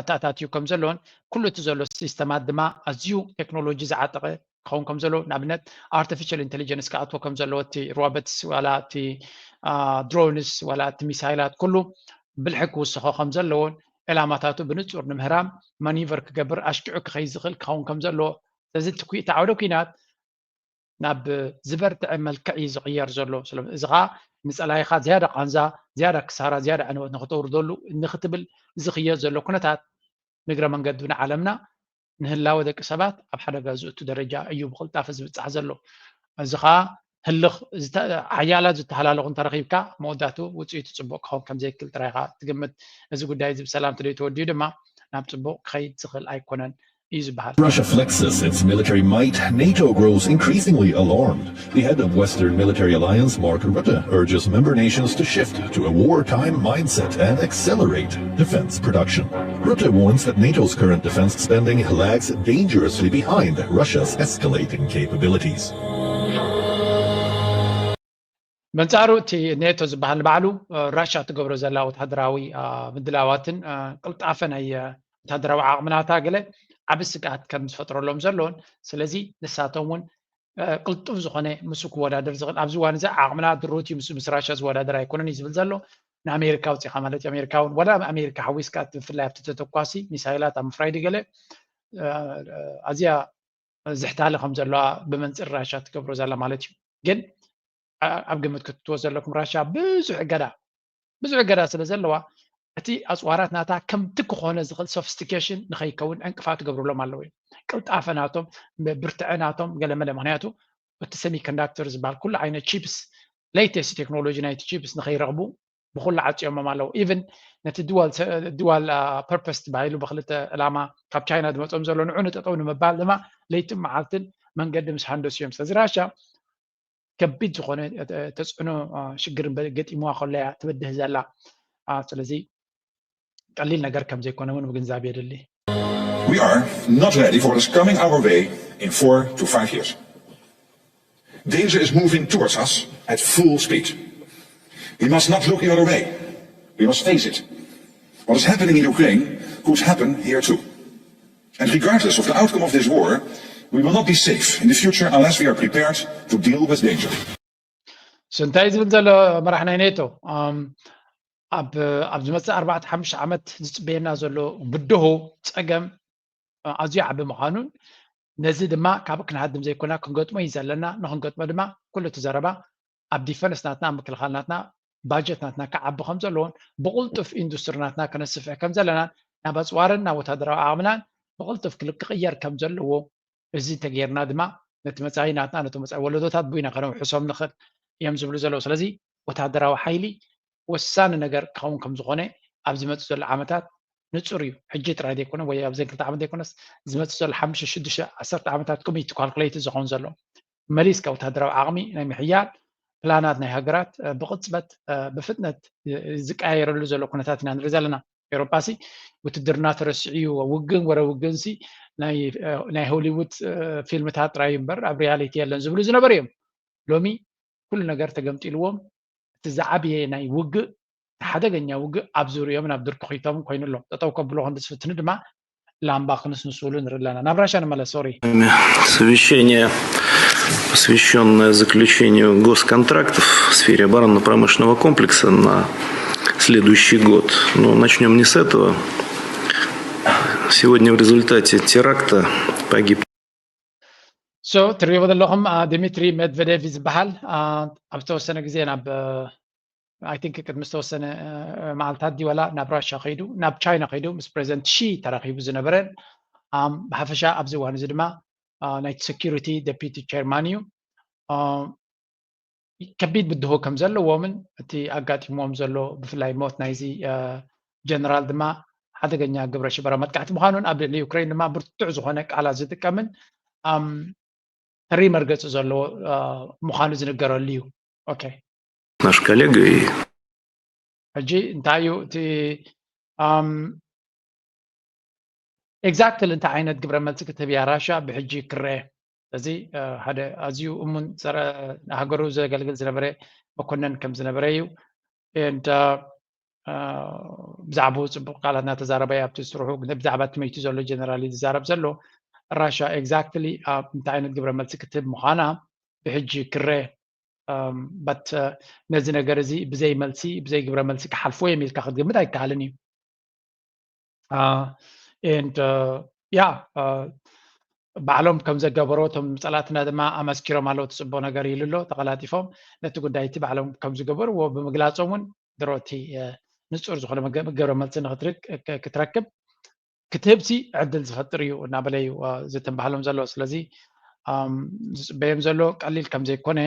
ኣተኣታትዩ ከም ዘለዎን ኩሉ እቲ ዘሎ ሲስተማት ድማ ኣዝዩ ቴክኖሎጂ ዝዓጠቐ ክኸውን ከም ዘለዎ፣ ንኣብነት ኣርቲፊሻል ኢንቴሊጀንስ ክኣትዎ ከም ዘለዎ፣ እቲ ሮቦትስ ዋላ እቲ ድሮንስ ዋላ እቲ ሚሳይላት ኩሉ ብልሒ ክውስኾ ከም ዘለዎን ዕላማታቱ ብንጹር ንምህራም ማኒቨር ክገብር ኣሽኪዑ ክኸይድ ዝኽእል ክኸውን ከም ዘለዎ። ስለዚ እቲ ዓውደ ኲናት ናብ ዝበርትዐ መልክዕ እዩ ዝቕየር ዘሎ። እዚ ከዓ ንፀላይኻ ዝያዳ ቃንዛ፣ ዝያዳ ክሳራ፣ ዝያዳ ዕንወት ንክተውርደሉ ንክትብል ዝኽየድ ዘሎ ኩነታት ንግረ መንገዱ ንዓለምና ንህላወ ደቂ ሰባት ኣብ ሓደጋ ዝእቱ ደረጃ እዩ ብቕልጣፈ ዝብፃሕ ዘሎ። እዚ ከዓ ህልኽ ሓያላት ዝተሃላለኹ እንተረኺብካ መወዳቱ ውፅኢቱ ፅቡቕ ክኸውን ከምዘይክእል ጥራይ ኢኻ ትግምት። እዚ ጉዳይ እዚ ብሰላም ተደይተወዲኡ ድማ ናብ ፅቡቕ ክኸይድ ዝኽእል ኣይኮነን እዩ ዝበሃል። Russia flexes its military might, NATO grows increasingly alarmed. The head of Western military alliance, Mark Rutte, urges member nations to shift to a wartime mindset and accelerate defense production. Rutte warns that NATO's current defense spending lags dangerously behind Russia's escalating capabilities. በንጻሩ እቲ ኔቶ ዝበሃል ባዕሉ ራሻ ትገብሮ ዘላ ወተሃደራዊ ምድላዋትን ቅልጣፈ ናይ ወተሃደራዊ ዓቕምናታ ገለ ዓቢ ስግኣት ከም ዝፈጥረሎም ዘሎን ስለዚ ንሳቶም እውን ቅልጡፍ ዝኾነ ምስ ክወዳደር ዝኽእል ኣብዚ ዋን እዚ ዓቕምና ድሩት እዩ ምስ ራሻ ዝወዳደር ኣይኮነን እዩ ዝብል ዘሎ ንኣሜሪካ ውፅኢኻ ማለት እዩ ኣሜሪካ እውን ወላ ኣሜሪካ ሓዊስካ ብፍላይ ኣብቲ ተተኳሲ ሚሳይላት ኣብ ምፍራይ ድገለ ኣዝያ ዝሕታለ ከም ዘለዋ ብመንፅር ራሻ ትገብሮ ዘላ ማለት እዩ ግን ኣብ ግምት ክትትዎ ዘለኩም ራሻ ብዙሕ እገዳ ብዙሕ እገዳ ስለ ዘለዋ እቲ ኣፅዋራት ናታ ከምቲ ክኾነ ዝኽእል ሶፊስቲኬሽን ንኸይከውን ዕንቅፋት ትገብርሎም ኣለዉ እዩ ቅልጣፈ ናቶም ብርትዐ ናቶም ገለመለ ምክንያቱ እቲ ሰሚኮንዳክተር ዝበሃል ኩሉ ዓይነት ቺፕስ ሌተስት ቴክኖሎጂ ናይቲ ቺፕስ ንኸይረኽቡ ብኩሉ ዓፅዮሞም ኣለዉ ኢቨን ነቲ ድዋል ፐርፐስ ተባሂሉ ብክልተ ዕላማ ካብ ቻይና ዝመፅኦም ዘሎ ንዑ ንጠጠው ንምባል ድማ ለይትን መዓልትን መንገዲ ምስ ሃንደሱ እዮም ስለዚ ራሻ ከቢድ ዝኾነ ተፅዕኖ ሽግር ገጢምዋ ከሎ እያ ትበድህ ዘላ ስለዚ ቀሊል ነገር ከም ዘይኮነ እውን ምግንዛብ የድሊ We are not ready for what is coming our way in four to five years. Danger is moving towards us at full speed. We must not look the other way. We must face it. What is happening in Ukraine could happen here too. And regardless of the outcome of this war, we will not be safe in the future unless we are prepared to deal with danger. እንታይ ዝብል ዘሎ መራሕ ናይ ኔቶ ኣብ ዝመፅእ ኣርባዕተ ሓሙሽተ ዓመት ዝፅበየና ዘሎ ብድሆ ፀገም ኣዝዩ ዓቢ ምዃኑን ነዚ ድማ ካብ ክንሃድም ዘይኮና ክንገጥሞ እዩ ዘለና ንክንገጥሞ ድማ ኩሉ እቲ ዘረባ ኣብ ዲፈንስ ናትና ኣብ ምክልኻል ናትና ባጀት ናትና ክዓቢ ከም ዘለዎን ብቕልጡፍ ኢንዱስትሪ ናትና ከነስፍሕ ከም ዘለናን ናብ ኣፅዋርን ናብ ወታደራዊ ዓቕምናን ብቕልጡፍ ክቅየር ከም ዘለዎ እዚ ተገይርና ድማ ነቲ መፃኢ ናትና ነቲ መፃኢ ወለዶታት ብኢና ከነውሕሶም ንኽእል እዮም ዝብሉ ዘለዉ ስለዚ ወታደራዊ ሓይሊ ወሳኒ ነገር ክኸውን ከም ዝኾነ ኣብ ዝመፅእ ዘሎ ዓመታት ንፁር እዩ ሕጂ ጥራይ ዘይኮነ ወይ ኣብዘን ክልተ ዓመት ዘይኮነስ ዝመፅእ ዘሎ ሓሙሽተ ሽዱሽተ ዓሰርተ ዓመታት ኮሚቲ ካልኩሌት ዝኸውን ዘሎ መሊስካ ወታደራዊ ዓቕሚ ናይ ምሕያል ፕላናት ናይ ሃገራት ብቕፅበት ብፍጥነት ዝቀያየረሉ ዘሎ ኩነታት ኢና ንርኢ ዘለና ኤሮጳ ሲ ውትድርና ተረሲዑ እዩ ውግን ወረ ውግን ሲ ናይ ሆሊውድ ፊልምታት ጥራይ እምበር ኣብ ሪያሊቲ የለን ዝብሉ ዝነበሩ እዮም ሎሚ ኩሉ ነገር ተገምጢልዎም እቲ ዝዓብየ ናይ ውግእ ሓደገኛ ውግእ ኣብ ዙሪኦም ናብ ድርኩኺቶም ኮይኑሎ ጠጠው ከብሎ ክንዲ ዝፍትኑ ድማ ላምባ ክንስንስሉ ንርኢ ኣለና ናብ ራሻ ንመለስ ሶሪ Совещание, посвященное заключению госконтрактов в сфере оборонно-промышленного комплекса на следующий год. Но начнем не с этого. Сегодня в результате теракта погиб So ትሪእዎ ዘለኹም ዲሚትሪ ሜድቨዴቭ ዝበሃል ኣብ ዝተወሰነ ግዜ ናብ I think ቅድሚ ዝተወሰነ መዓልታት ድዩ ዋላ ናብ ራሻ ከይዱ ናብ ቻይና ከይዱ ምስ ፕሬዚደንት ሺ ተራኺቡ ዝነበረ ብሓፈሻ ኣብዚ እዋን እዚ ድማ ናይቲ ሴኩሪቲ ዴፒቲ ቸርማን እዩ። ከቢድ ብድሆ ከም ዘለዎምን እቲ ኣጋጢምዎም ዘሎ ብፍላይ ሞት ናይዚ ጀነራል ድማ ሓደገኛ ግብረ ሽበራ መጥቃዕቲ ምዃኑን ኣብ ልዕሊ ዩክሬን ድማ ብርቱዕ ዝኾነ ቃላት ዝጥቀምን ተሪ መርገፂ ዘለዎ ምዃኑ ዝንገረሉ እዩ። ኦኬ наш коллега и ሕጂ እንታይ እዩ እቲ ኤግዛክትሊ እንታይ ዓይነት ግብረ መልሲ ክትህብ እያ ራሻ ብሕጂ ክረአ። እዚ ሓደ ኣዝዩ እሙን ሃገሩ ዘገልግል ዝነበረ መኮነን ከም ዝነበረ እዩ። ብዛዕባኡ ፅቡቅ ቃላት እናተዛረበ ኣብቲ ስርሑ ብዛዕባ ትመይቲ ዘሎ ጀነራል ዝዛረብ ዘሎ ራሻ ኤግዛክትሊ እንታይ ዓይነት ግብረ መልሲ ክትህብ ምዃና ብሕጂ ክረአ። በት ነዚ ነገር እዚ ብዘይ መልሲ ብዘይ ግብረ መልሲ ክሓልፎ እዮም ኢልካ ክትግምት ኣይከኣልን እዩ። ያ ባዕሎም ከም ዘገበሮ እቶም ፀላእትና ድማ ኣመስኪሮም ኣለዉ ትፅቦ ነገር ኢሉ ኣሎ ተቀላጢፎም ነቲ ጉዳይ እቲ ባዕሎም ከም ዝገበርዎ ብምግላፆም እውን ድሮ እቲ ንፁር ዝኾነ ግብረ መልሲ ክትረክብ ክትህብሲ ዕድል ዝፈጥር እዩ እናበለ እዩ ዝትንባሃሎም ዘሎ። ስለዚ ዝፅበዮም ዘሎ ቀሊል ከም ዘይኮነ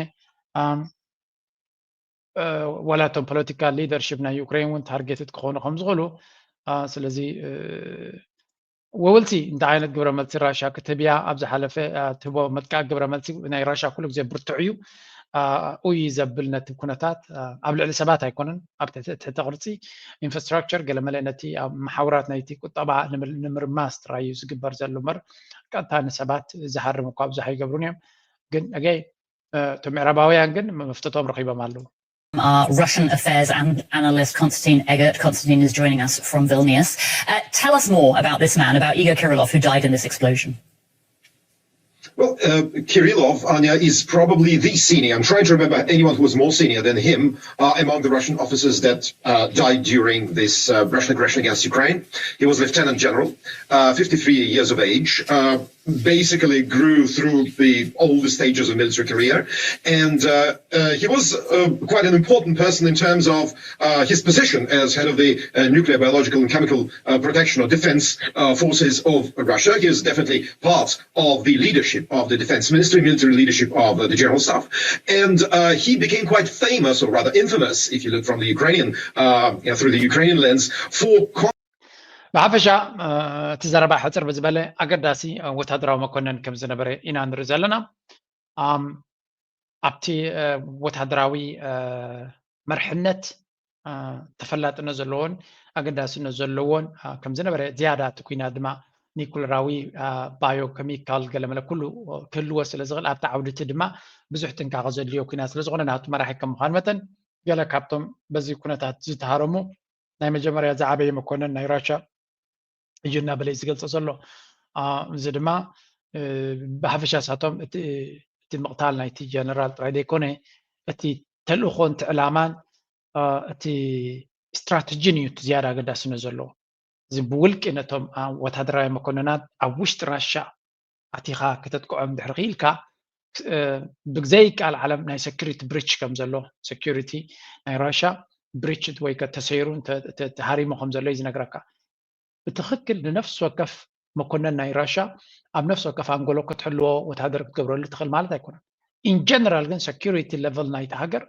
ዋላ እቶም ፖለቲካል ሊደርሽፕ ናይ ዩክሬን እውን ታርጌትድ ክኾኑ ከም ዝኽእሉ ስለዚ ወውልሲ እንታይ ዓይነት ግብረ መልሲ ራሻ ክትህብያ ኣብ ዝሓለፈ ትህቦ መጥቃዕ ግብረ መልሲ ናይ ራሻ ኩሉ ግዜ ብርቱዕ እዩ። ኡይ ዘብል ነቲ ኩነታት ኣብ ልዕሊ ሰባት ኣይኮነን ኣብ ትሕቲ ቅርፂ ኢንፍራስትራክቸር ገለመለ ነቲ ኣብ መሓውራት ናይቲ ቁጠባ ንምርማስ ጥራይ እዩ ዝግበር ዘሎ እምበር ቀጥታ ንሰባት ዝሃርም እኳ ብዙሕ ኣይገብሩን እዮም። ግን ኣገይ እቶም ምዕራባውያን ግን መፍትቶም ረኺቦም ኣለዉ። Our Russian affairs and analyst Konstantin Eggert. Konstantin is joining us from Vilnius. Uh, tell us more about this man, about Igor Kirillov, who died in this explosion. Well, uh, Kirillov, Anya, is probably the senior. I'm trying to remember anyone who was more senior than him uh, among the Russian officers that uh, died during this uh, Russian aggression against Ukraine. He was Lieutenant General, uh, fifty-three years of age. Uh, basically grew through the all the stages of military career, and uh, uh, he was uh, quite an important person in terms of uh, his position as head of the uh, nuclear, biological, and chemical uh, protection or defense uh, forces of Russia. He was definitely part of the leadership of the defense ministry, military leadership of uh, the general staff, and uh, he became quite famous, or rather infamous, if you look from the Ukrainian, uh, you know, through the Ukrainian lens, for. ብሓፈሻ እቲ ዘረባ ሕፅር ብዝበለ ኣገዳሲ ወታደራዊ መኮነን ከም ዝነበረ ኢና ንርኢ ዘለና። ኣብቲ ወታደራዊ መርሕነት ተፈላጥነት ዘለዎን ኣገዳስነት ዘለዎን ከም ዝነበረ ዝያዳ እቲ ኩናት ድማ ኒኩለራዊ ባዮ ከሚካል ገለመለ ኩሉ ክህልዎ ስለ ዝኽእል ኣብቲ ዓውድቲ ድማ ብዙሕ ጥንቃቐ ዘድልዮ ኩናት ስለ ዝኾነ ናቱ መራሒ ከም ምዃን መጠን ገለ ካብቶም በዚ ኩነታት ዝተሃረሙ ናይ መጀመርያ ዝዓበየ መኮነን ናይ ራሻ እዩ እናበለ እዩ ዝገልፆ ዘሎ። እዚ ድማ ብሓፈሻ ሳቶም እቲ ምቕታል ናይቲ ጀነራል ጥራይ ዘይኮነ እቲ ተልእኾን እቲ ዕላማን እቲ ስትራተጂን እዩ እቲ ዝያዳ ኣገዳስነት ዘለዎ። እዚ ብውልቂ ነቶም ወታደራዊ መኮነናት ኣብ ውሽጢ ራሻ ኣቲኻ ከተጥቅዖም ድሕሪ ክኢልካ ብዘይ ቃል ዓለም ናይ ሰኪሪቲ ብሪች ከም ዘሎ ሰኪሪቲ ናይ ራሻ ብሪች ወይ ተሰይሩ ተሃሪሙ ከም ዘሎ እዩ ዝነግረካ። ብትኽክል ንነፍሲ ወከፍ መኮነን ናይ ራሻ ኣብ ነፍሲ ወከፍ ኣንጎሎ ክትሕልዎ ወታደር ክትገብረሉ ትኽእል ማለት ኣይኮነን። ኢን ጀነራል ግን ሰኪሪቲ ሌቨል ናይቲ ሃገር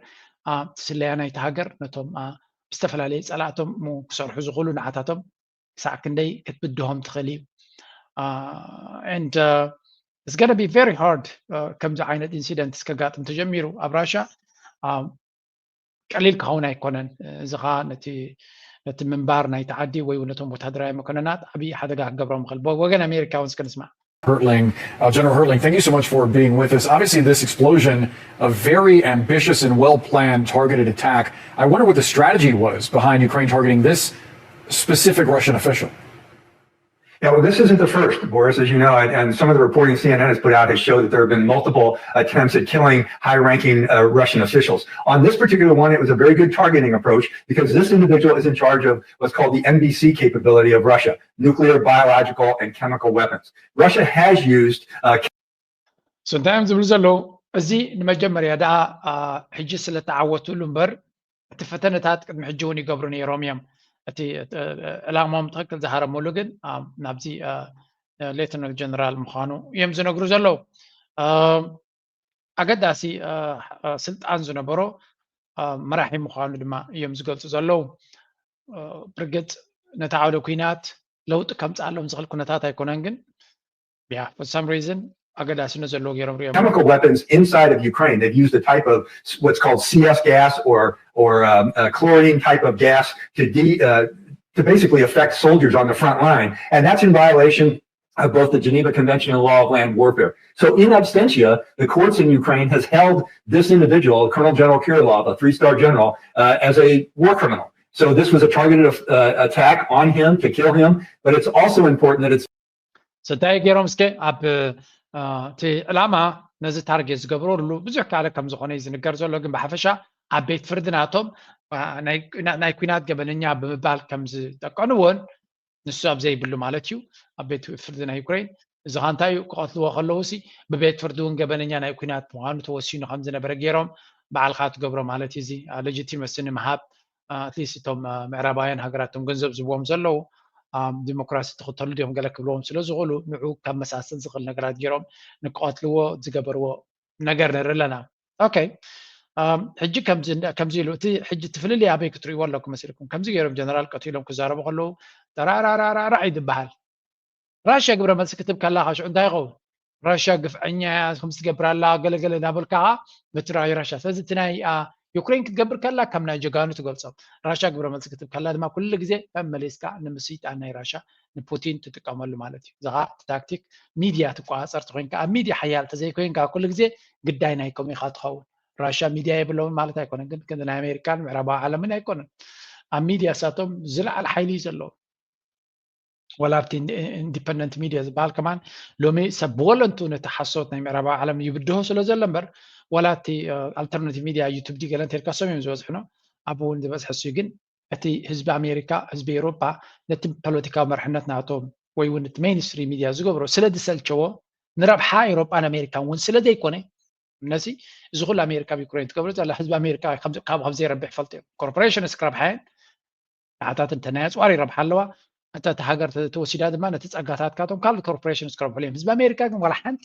ስለያ ናይቲ ሃገር ነቶም ዝተፈላለየ ፀላእቶም ክሰርሑ ዝኽእሉ ንዓታቶም ክሳዕ ክንደይ ክትብድሆም ትኽእል እዩ። And it's gonna be very hard ከምዚ ዓይነት ኢንሲደንት እስከጋጥም ተጀሚሩ ኣብ ራሻ ቀሊል ክኸውን ኣይኮነን። እዚ ኸዓ ነቲ ነቲ ምንባር ናይቲ ዓዲ ወይ እውን ነቶም ወታደራዊ መኮነናት ዓብዪ ሓደጋ ክገብሮም ይኽእል። ብወገን ኣሜሪካ እውን እስከ ንስማዕ። Hertling. Uh, General Hertling, thank you so much for being with us. Obviously, this explosion, a very ambitious and well planned targeted attack. I wonder what the strategy was behind Ukraine targeting this specific Russian official. Yeah, well, this isn't the first, Boris, as you know, and, and some of the reporting C N N has put out has showed that there have been multiple attempts at killing high-ranking uh, Russian officials. On this particular one, it was a very good targeting approach because this individual is in charge of what's called the N B C capability of Russia, nuclear, biological, and chemical weapons. Russia has used uh, So እንታይ እዮም ዝብሉ ዘለዉ? እዚ ንመጀመርያ ደኣ ሕጂ ስለተዓወትሉ እምበር እቲ ፈተነታት ቅድሚ ሕጂ እውን ይገብሩ ነይሮም እዮም። እቲ ዕላማኦም ትኽክል ዝሃረምሉ ግን ናብዚ ሌተናል ጀነራል ምዃኑ እዮም ዝነግሩ ዘለዉ። ኣገዳሲ ስልጣን ዝነበሮ መራሒ ምዃኑ ድማ እዮም ዝገልፁ ዘለዉ። ብርግፅ ነቲ ዓውደ ኲናት ለውጢ ከምፅኣሎም ዝኽእል ኩነታት ኣይኮነን፣ ግን yeah, for some reason ኣገዳስነት ዘለዎ ገይሮም ሪኦም። Chemical weapons inside of Ukraine. They've used a type of what's called C S gas or or um, a chlorine type of gas to de, uh, to basically affect soldiers on the front line, and that's in violation of both the Geneva Convention and the law of land warfare. So in absentia, the courts in Ukraine has held this individual, Colonel General Kirillov, a three-star general, uh, as a war criminal. So this was a targeted uh, attack on him to kill him, but it's also important that it's So እንታይ ገይሮም እስከ ኣብ እቲ ዕላማ ነዚ ታርጌት ዝገብረሉ ብዙሕ ካልእ ከም ዝኾነ እዩ ዝንገር ዘሎ፣ ግን ብሓፈሻ ኣብ ቤት ፍርዲ ናቶም ናይ ኩናት ገበነኛ ብምባል ከም ዝጠቀንዎን ንሱ ኣብ ዘይብሉ ማለት እዩ ኣብ ቤት ፍርዲ ናይ ዩክሬን እዚ ኻንታ እዩ ክቐትልዎ ከለዉ ሲ ብቤት ፍርዲ እውን ገበነኛ ናይ ኩናት ምዃኑ ተወሲኑ ከም ዝነበረ ገይሮም በዓልካ ትገብሮ ማለት እዩ። እዚ ሌጂቲመሲ ንምሃብ ኣትሊስት እቶም ምዕራባውያን ሃገራት እቶም ገንዘብ ዝብዎም ዘለዉ ዲሞክራሲ ትኽተሉ ድዮም ገለ ክብልዎም ስለ ዝኽእሉ ንዑ ካብ መሳሰል ዝኽእል ነገራት ገይሮም ንክቐትልዎ ዝገበርዎ ነገር ንርኢ ኣለና። ኦኬ ሕጂ ከምዚ ኢሉ እቲ ሕጂ እቲ ፍልልይ ኣበይ ክትርእይዎ ኣለኩም መሲልኩም? ከምዚ ገይሮም ጀነራል ቀቲሎም ክዛረቡ ከለዉ ጠራራራራራዕ እዩ ዝበሃል። ራሽያ ግብረ መልሲ ክትብ ከላ ካሽዑ እንታይ ይኸውን? ራሽያ ግፍዐኛ እያ ከምዚ ትገብር ኣላ ገለገለ እናበልካ ከዓ በቲ ራይ ራሽያ ስለዚ እቲ ናይ ዩክሬን ክትገብር ከላ ከም ናይ ጀጋኑ ትገልፆም። ራሽያ ግብረ መልሲ ክትብ ከላ ድማ ኩሉ ግዜ መመሊስካ ንምስይጣን ናይ ራሽያ ንፑቲን ትጥቀመሉ ማለት እዩ። እዚ ከዓ እቲ ታክቲክ ሚድያ ትቆፃፀር ተኮይንካ ኣብ ሚድያ ሓያል ተዘይኮይንካ ኩሉ ግዜ ግዳይ ናይ ኮም ኢካ ትኸውን። ራሽያ ሚድያ የብለውን ማለት ኣይኮነን፣ ግን ክንዲ ናይ ኣሜሪካን ምዕራባዊ ዓለምን ኣይኮነን። ኣብ ሚድያ እሳቶም ዝለዓለ ሓይሊ እዩ ዘለዎም። ወላ ኣብቲ ኢንዲፐንደንት ሚድያ ዝበሃል ከማን ሎሚ ሰብ ብወለንቱ ነቲ ሓሶት ናይ ምዕራባዊ ዓለም ይብድሆ ስለ ዘሎ እምበር ወላ እቲ ኣልተርናቲቭ ሚድያ ዩቱብ ዲ ገለ እንተልካ ሰም እዮም ዝበዝሕኖ ኣብኡ እውን ዝበዝሐ እሱ ግን እቲ ህዝቢ ኣሜሪካ ህዝቢ ኤውሮጳ ነቲ ፖለቲካዊ መርሕነት ናቶም ወይ እውን እቲ ሜይንስትሪም ሚድያ ዝገብሮ ስለ ዝሰልቸዎ ንረብሓ ኤውሮጳን ኣሜሪካን እውን ስለ ዘይኮነ ነዚ እዚ ኩሉ ኣሜሪካ ኣብ ዩክሬን ትገብሮ ዘላ ህዝቢ ኣሜሪካ ካብኡ ከም ዘይረብሕ ይፈልጡ እዮም። ኮርፖሬሽንስ ክረብሓ እየን ንዓታት እንተ ናይ ኣፅዋር ይረብሓ ኣለዋ። እንተ እታ ሃገር ተወሲዳ ድማ ነቲ ፀጋታትካቶም ካልኦት ኮርፖሬሽንስ ክረብሑ እዮም። ህዝቢ ኣሜሪካ ግን ዋላ ሓንቲ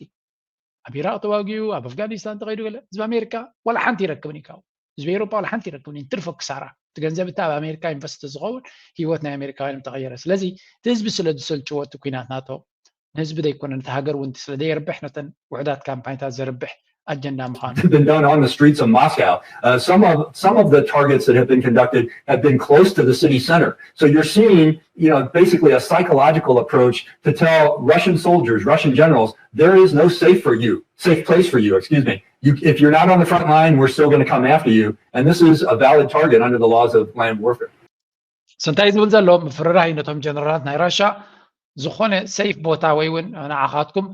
ኣብ ኢራቅ ተዋጊኡ ኣብ ኣፍጋኒስታን ተኸይዱ ገለ ህዝቢ ኣሜሪካ ዋላ ሓንቲ ይረክብን እዩ ካብኡ ህዝቢ ኤውሮጳ ዋላ ሓንቲ ይረክብን እዩ። ትርፎ ክሳራ እቲ ገንዘብ እቲ ኣብ ኣሜሪካ ኢንቨስት ዝኸውን ህይወት ናይ ኣሜሪካውያን ተቐየረ። ስለዚ እቲ ህዝቢ ስለ ዝሰልችዎ እቲ ኩናት ናቶ ንህዝቢ ዘይኮነ ነቲ ሃገር እውን ስለ ዘየርብሕ ነተን ውሕዳት ካምፓኒታት ዘርብሕ ኣጀንዳ ምዃኑ been done on the streets of Moscow. Uh, some of some of the targets that have been conducted have been close to the city center. So you're seeing, you know, basically a psychological approach to tell Russian soldiers, Russian generals, there is no safe for you, safe place for you. Excuse me. You, if you're not on the front line, we're still going to come after you. And this is a valid target under the laws of land warfare. So እንታይ ዝብል ዘሎ ምፍርራህ እዩ ነቶም ጀነራላት ናይ ራሻ ዝኾነ ሴፍ ቦታ ወይ እውን ንዓኻትኩም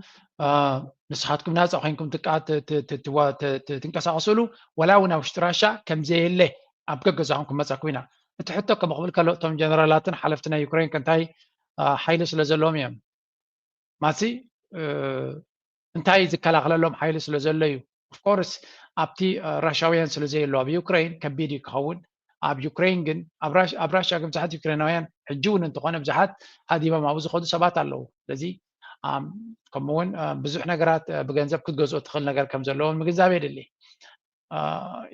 ንስኻትኩም ናፃ ኮይንኩም ትንቀሳቀስሉ ወላ እውን ኣብ ውሽጢ ራሻ ከምዘየለ ኣብ ገገዛኹም ክመፀኩም ኢና። እቲ ሕቶ ከም ክብል ከሎ እቶም ጀነራላትን ሓለፍቲ ናይ ዩክሬን ከንታይ ሓይሊ ስለ ዘለዎም እዮም ማሲ እንታይ ዝከላኸለሎም ሓይሊ ስለ ዘሎ እዩ። ኦፍኮርስ ኣብቲ ራሻውያን ስለ ዘየሎ ኣብ ዩክሬን ከቢድ እዩ ክኸውን። ኣብ ዩክሬን ግን ኣብ ራሻ ግን ብዙሓት ዩክሬናውያን ሕጂ እውን እንተኾነ ብዙሓት ሃዲሞም ኣብኡ ዝኸዱ ሰባት ኣለዉ። ስለዚ ከምኡውን ብዙሕ ነገራት ብገንዘብ ክትገዝኦ ትኽእል ነገር ከም ዘለዎም ምግንዛብ የድሊ።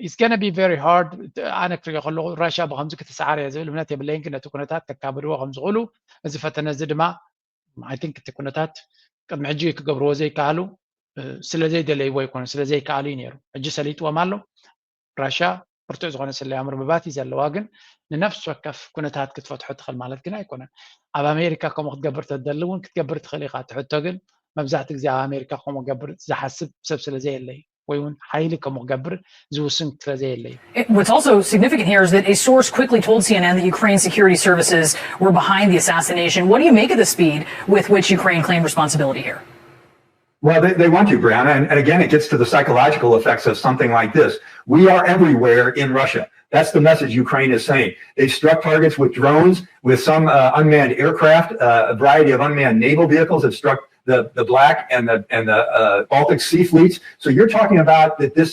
It's gonna be very hard። ኣነ ክሪኦ ከለኹ ራሻ ብከምዚ ክትሰዓር እየ ዝብል እምነት የብለይን፣ ግን ነቲ ኩነታት ከካብድዎ ከም ዝኽእሉ እዚ ፈተነ እዚ ድማ I think እቲ ኩነታት ቅድሚ ሕጂ ክገብርዎ ዘይከኣሉ ስለ ዘይደለይዎ ኣይኮነ ስለ ዘይከኣሉ እዩ ነይሩ። ሕጂ ሰሊጥዎም ኣሎ። ራሻ ብርቱዕ ዝኾነ ስለያ መርበባት እዩ ዘለዋ፣ ግን ንነፍሲ ወከፍ ኩነታት ክትፈትሖ ትኽእል ማለት ግን ኣይኮነን። ኣብ ኣሜሪካ ከምኡ ክትገብር ተደሊ እውን ክትገብር ትኽእል ኢኻ። እቲ ሕቶ ግን መብዛሕትኡ ግዜ ኣብ ኣሜሪካ ከምኡ ገብር ዝሓስብ ሰብ ስለ ዘየለ እዩ። ወይ እውን ሓይሊ ከምኡ ክገብር ዝውስን ስለዘየለ እዩ። What's also significant here is that a source quickly told C N N that Ukraine's security services were behind the assassination. What do you make of the speed with which Ukraine claimed responsibility here? Well, they, they want to, Brianna. And, and again, it gets to the psychological effects of something like this. We are everywhere in Russia. That's the message Ukraine is saying. They've struck targets with drones, with some uh, unmanned aircraft, uh, a variety of unmanned naval vehicles have struck the, the Black and the and the uh, Baltic Sea fleets. So you're talking about that this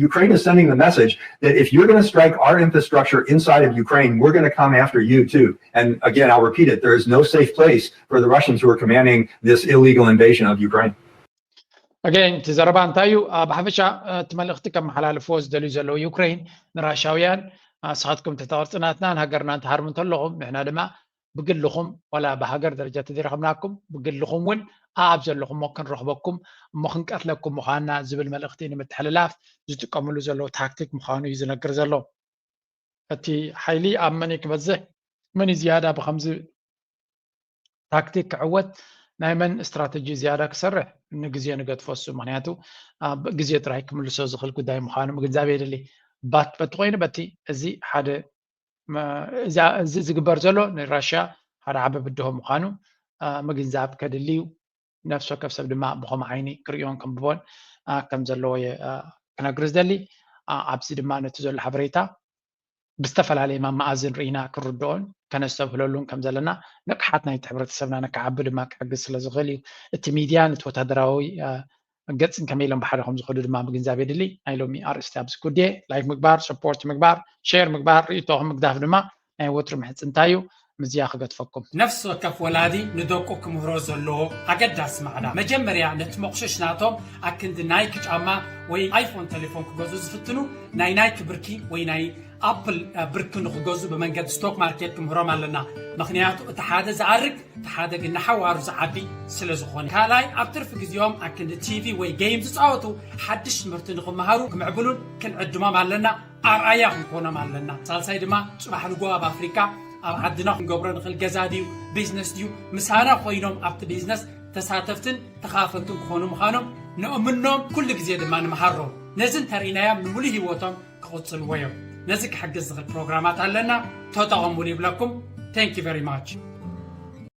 Ukraine is sending the message that if you're going to strike our infrastructure inside of Ukraine, we're going to come after you too. And again, I'll repeat it: there is no safe place for the Russians who are commanding this illegal invasion of Ukraine. ኣገን እቲ ዘረባ እንታይ እዩ? ብሓፈሻ እቲ መልእኽቲ ከመሓላልፍዎ ዝደልዩ ዘለዉ ዩክሬን ንራሻውያን፣ ንስኻትኩም ትሕተ ቅርፂ ናትና ንሃገርና እንትሃርሙ እንተለኹም ንሕና ድማ ብግልኹም ዋላ ብሃገር ደረጃ ተዘይረኸብናኩም ብግልኹም እውን ኣብ ዘለኹሞ ክንረኽበኩም እሞ ክንቀትለኩም ምዃንና ዝብል መልእኽቲ ንምትሕልላፍ ዝጥቀምሉ ዘለዉ ታክቲክ ምዃኑ እዩ ዝነግር ዘሎ። እቲ ሓይሊ ኣብ መን እዩ ክበዝሕ፣ መን እዩ ዝያዳ ብከምዚ ታክቲክ ክዕወት ናይ መን ስትራተጂ ዝያዳ ክሰርሕ ንግዜ ንገድፎ እሱ። ምክንያቱ ኣብ ግዜ ጥራይ ክምልሶ ዝኽእል ጉዳይ ምዃኑ ምግንዛብ የድሊ። ባት በቲ ኮይኑ በቲ እዚ ሓደ እዚ ዝግበር ዘሎ ንራሽያ ሓደ ዓቢ ብድሆ ምዃኑ ምግንዛብ ከድሊ እዩ። ነፍሲ ወከፍ ሰብ ድማ ብኸም ዓይኒ ክርእዮን ከንብቦን ከም ዘለዎ ክነግር ዝደሊ። ኣብዚ ድማ ነቲ ዘሎ ሓበሬታ ብዝተፈላለየ መመኣዝን ርኢና ክንርድኦን ከነስተብህለሉን ከም ዘለና ንቕሓት ናይቲ ሕብረተሰብና ንክዓቢ ድማ ክሕግዝ ስለ ዝኽእል እዩ። እቲ ሚድያ ነቲ ወታደራዊ ገፅን ከመይ ኢሎም ብሓደ ከም ዝኸዱ ድማ ምግንዛብ የድሊ። ናይ ሎሚ ኣርእስቲ ኣብዚ ጉድየ ላይክ ምግባር፣ ሰፖርት ምግባር፣ ሼር ምግባር፣ ርእይቶኹም ምግዳፍ ድማ ናይ ወትሩ ምሕፅንታ እዩ። ምዝያ ክገድፈኩም። ነፍሲ ወከፍ ወላዲ ንደቁ ክምህሮ ዘለዎ ኣገዳሲ ማዕዳ መጀመርያ ነቲ መቑሽሽ ናቶም ኣክንዲ ናይክ ጫማ ወይ ኣይፎን ቴሌፎን ክገዙ ዝፍትኑ ናይ ናይክ ብርኪ ወይ ናይ ኣፕል ብርኪ ንክገዙ ብመንገዲ ስቶክ ማርኬት ክምህሮም ኣለና። ምክንያቱ እቲ ሓደ ዝኣርግ እቲ ሓደ ግን ንሓዋሩ ዝዓቢ ስለ ዝኾነ። ካልኣይ ኣብ ትርፊ ግዜኦም ኣክንዲ ቲቪ ወይ ጌም ዝፃወቱ ሓድሽ ትምህርቲ ንክመሃሩ ክምዕብሉን ክንዕድሞም ኣለና። ኣርኣያ ክንኮኖም ኣለና። ሳልሳይ ድማ ፅባሕ ንጎ ኣብ ኣፍሪካ ኣብ ዓድና ክንገብሮ ንኽእል ገዛ ድዩ ቢዝነስ ድዩ ምሳና ኮይኖም ኣብቲ ቢዝነስ ተሳተፍትን ተኻፈልትን ክኾኑ ምዃኖም ንእምኖም ኩሉ ግዜ ድማ ንመሃሮም። ነዚ እንተርኢናዮም ንምሉእ ህይወቶም ክቕፅልዎ እዮም። ነዚ ክሕግዝ ዝኽእል ፕሮግራማት ኣለና፣ ተጠቐሙሉ ይብለኩም። Thank you very much።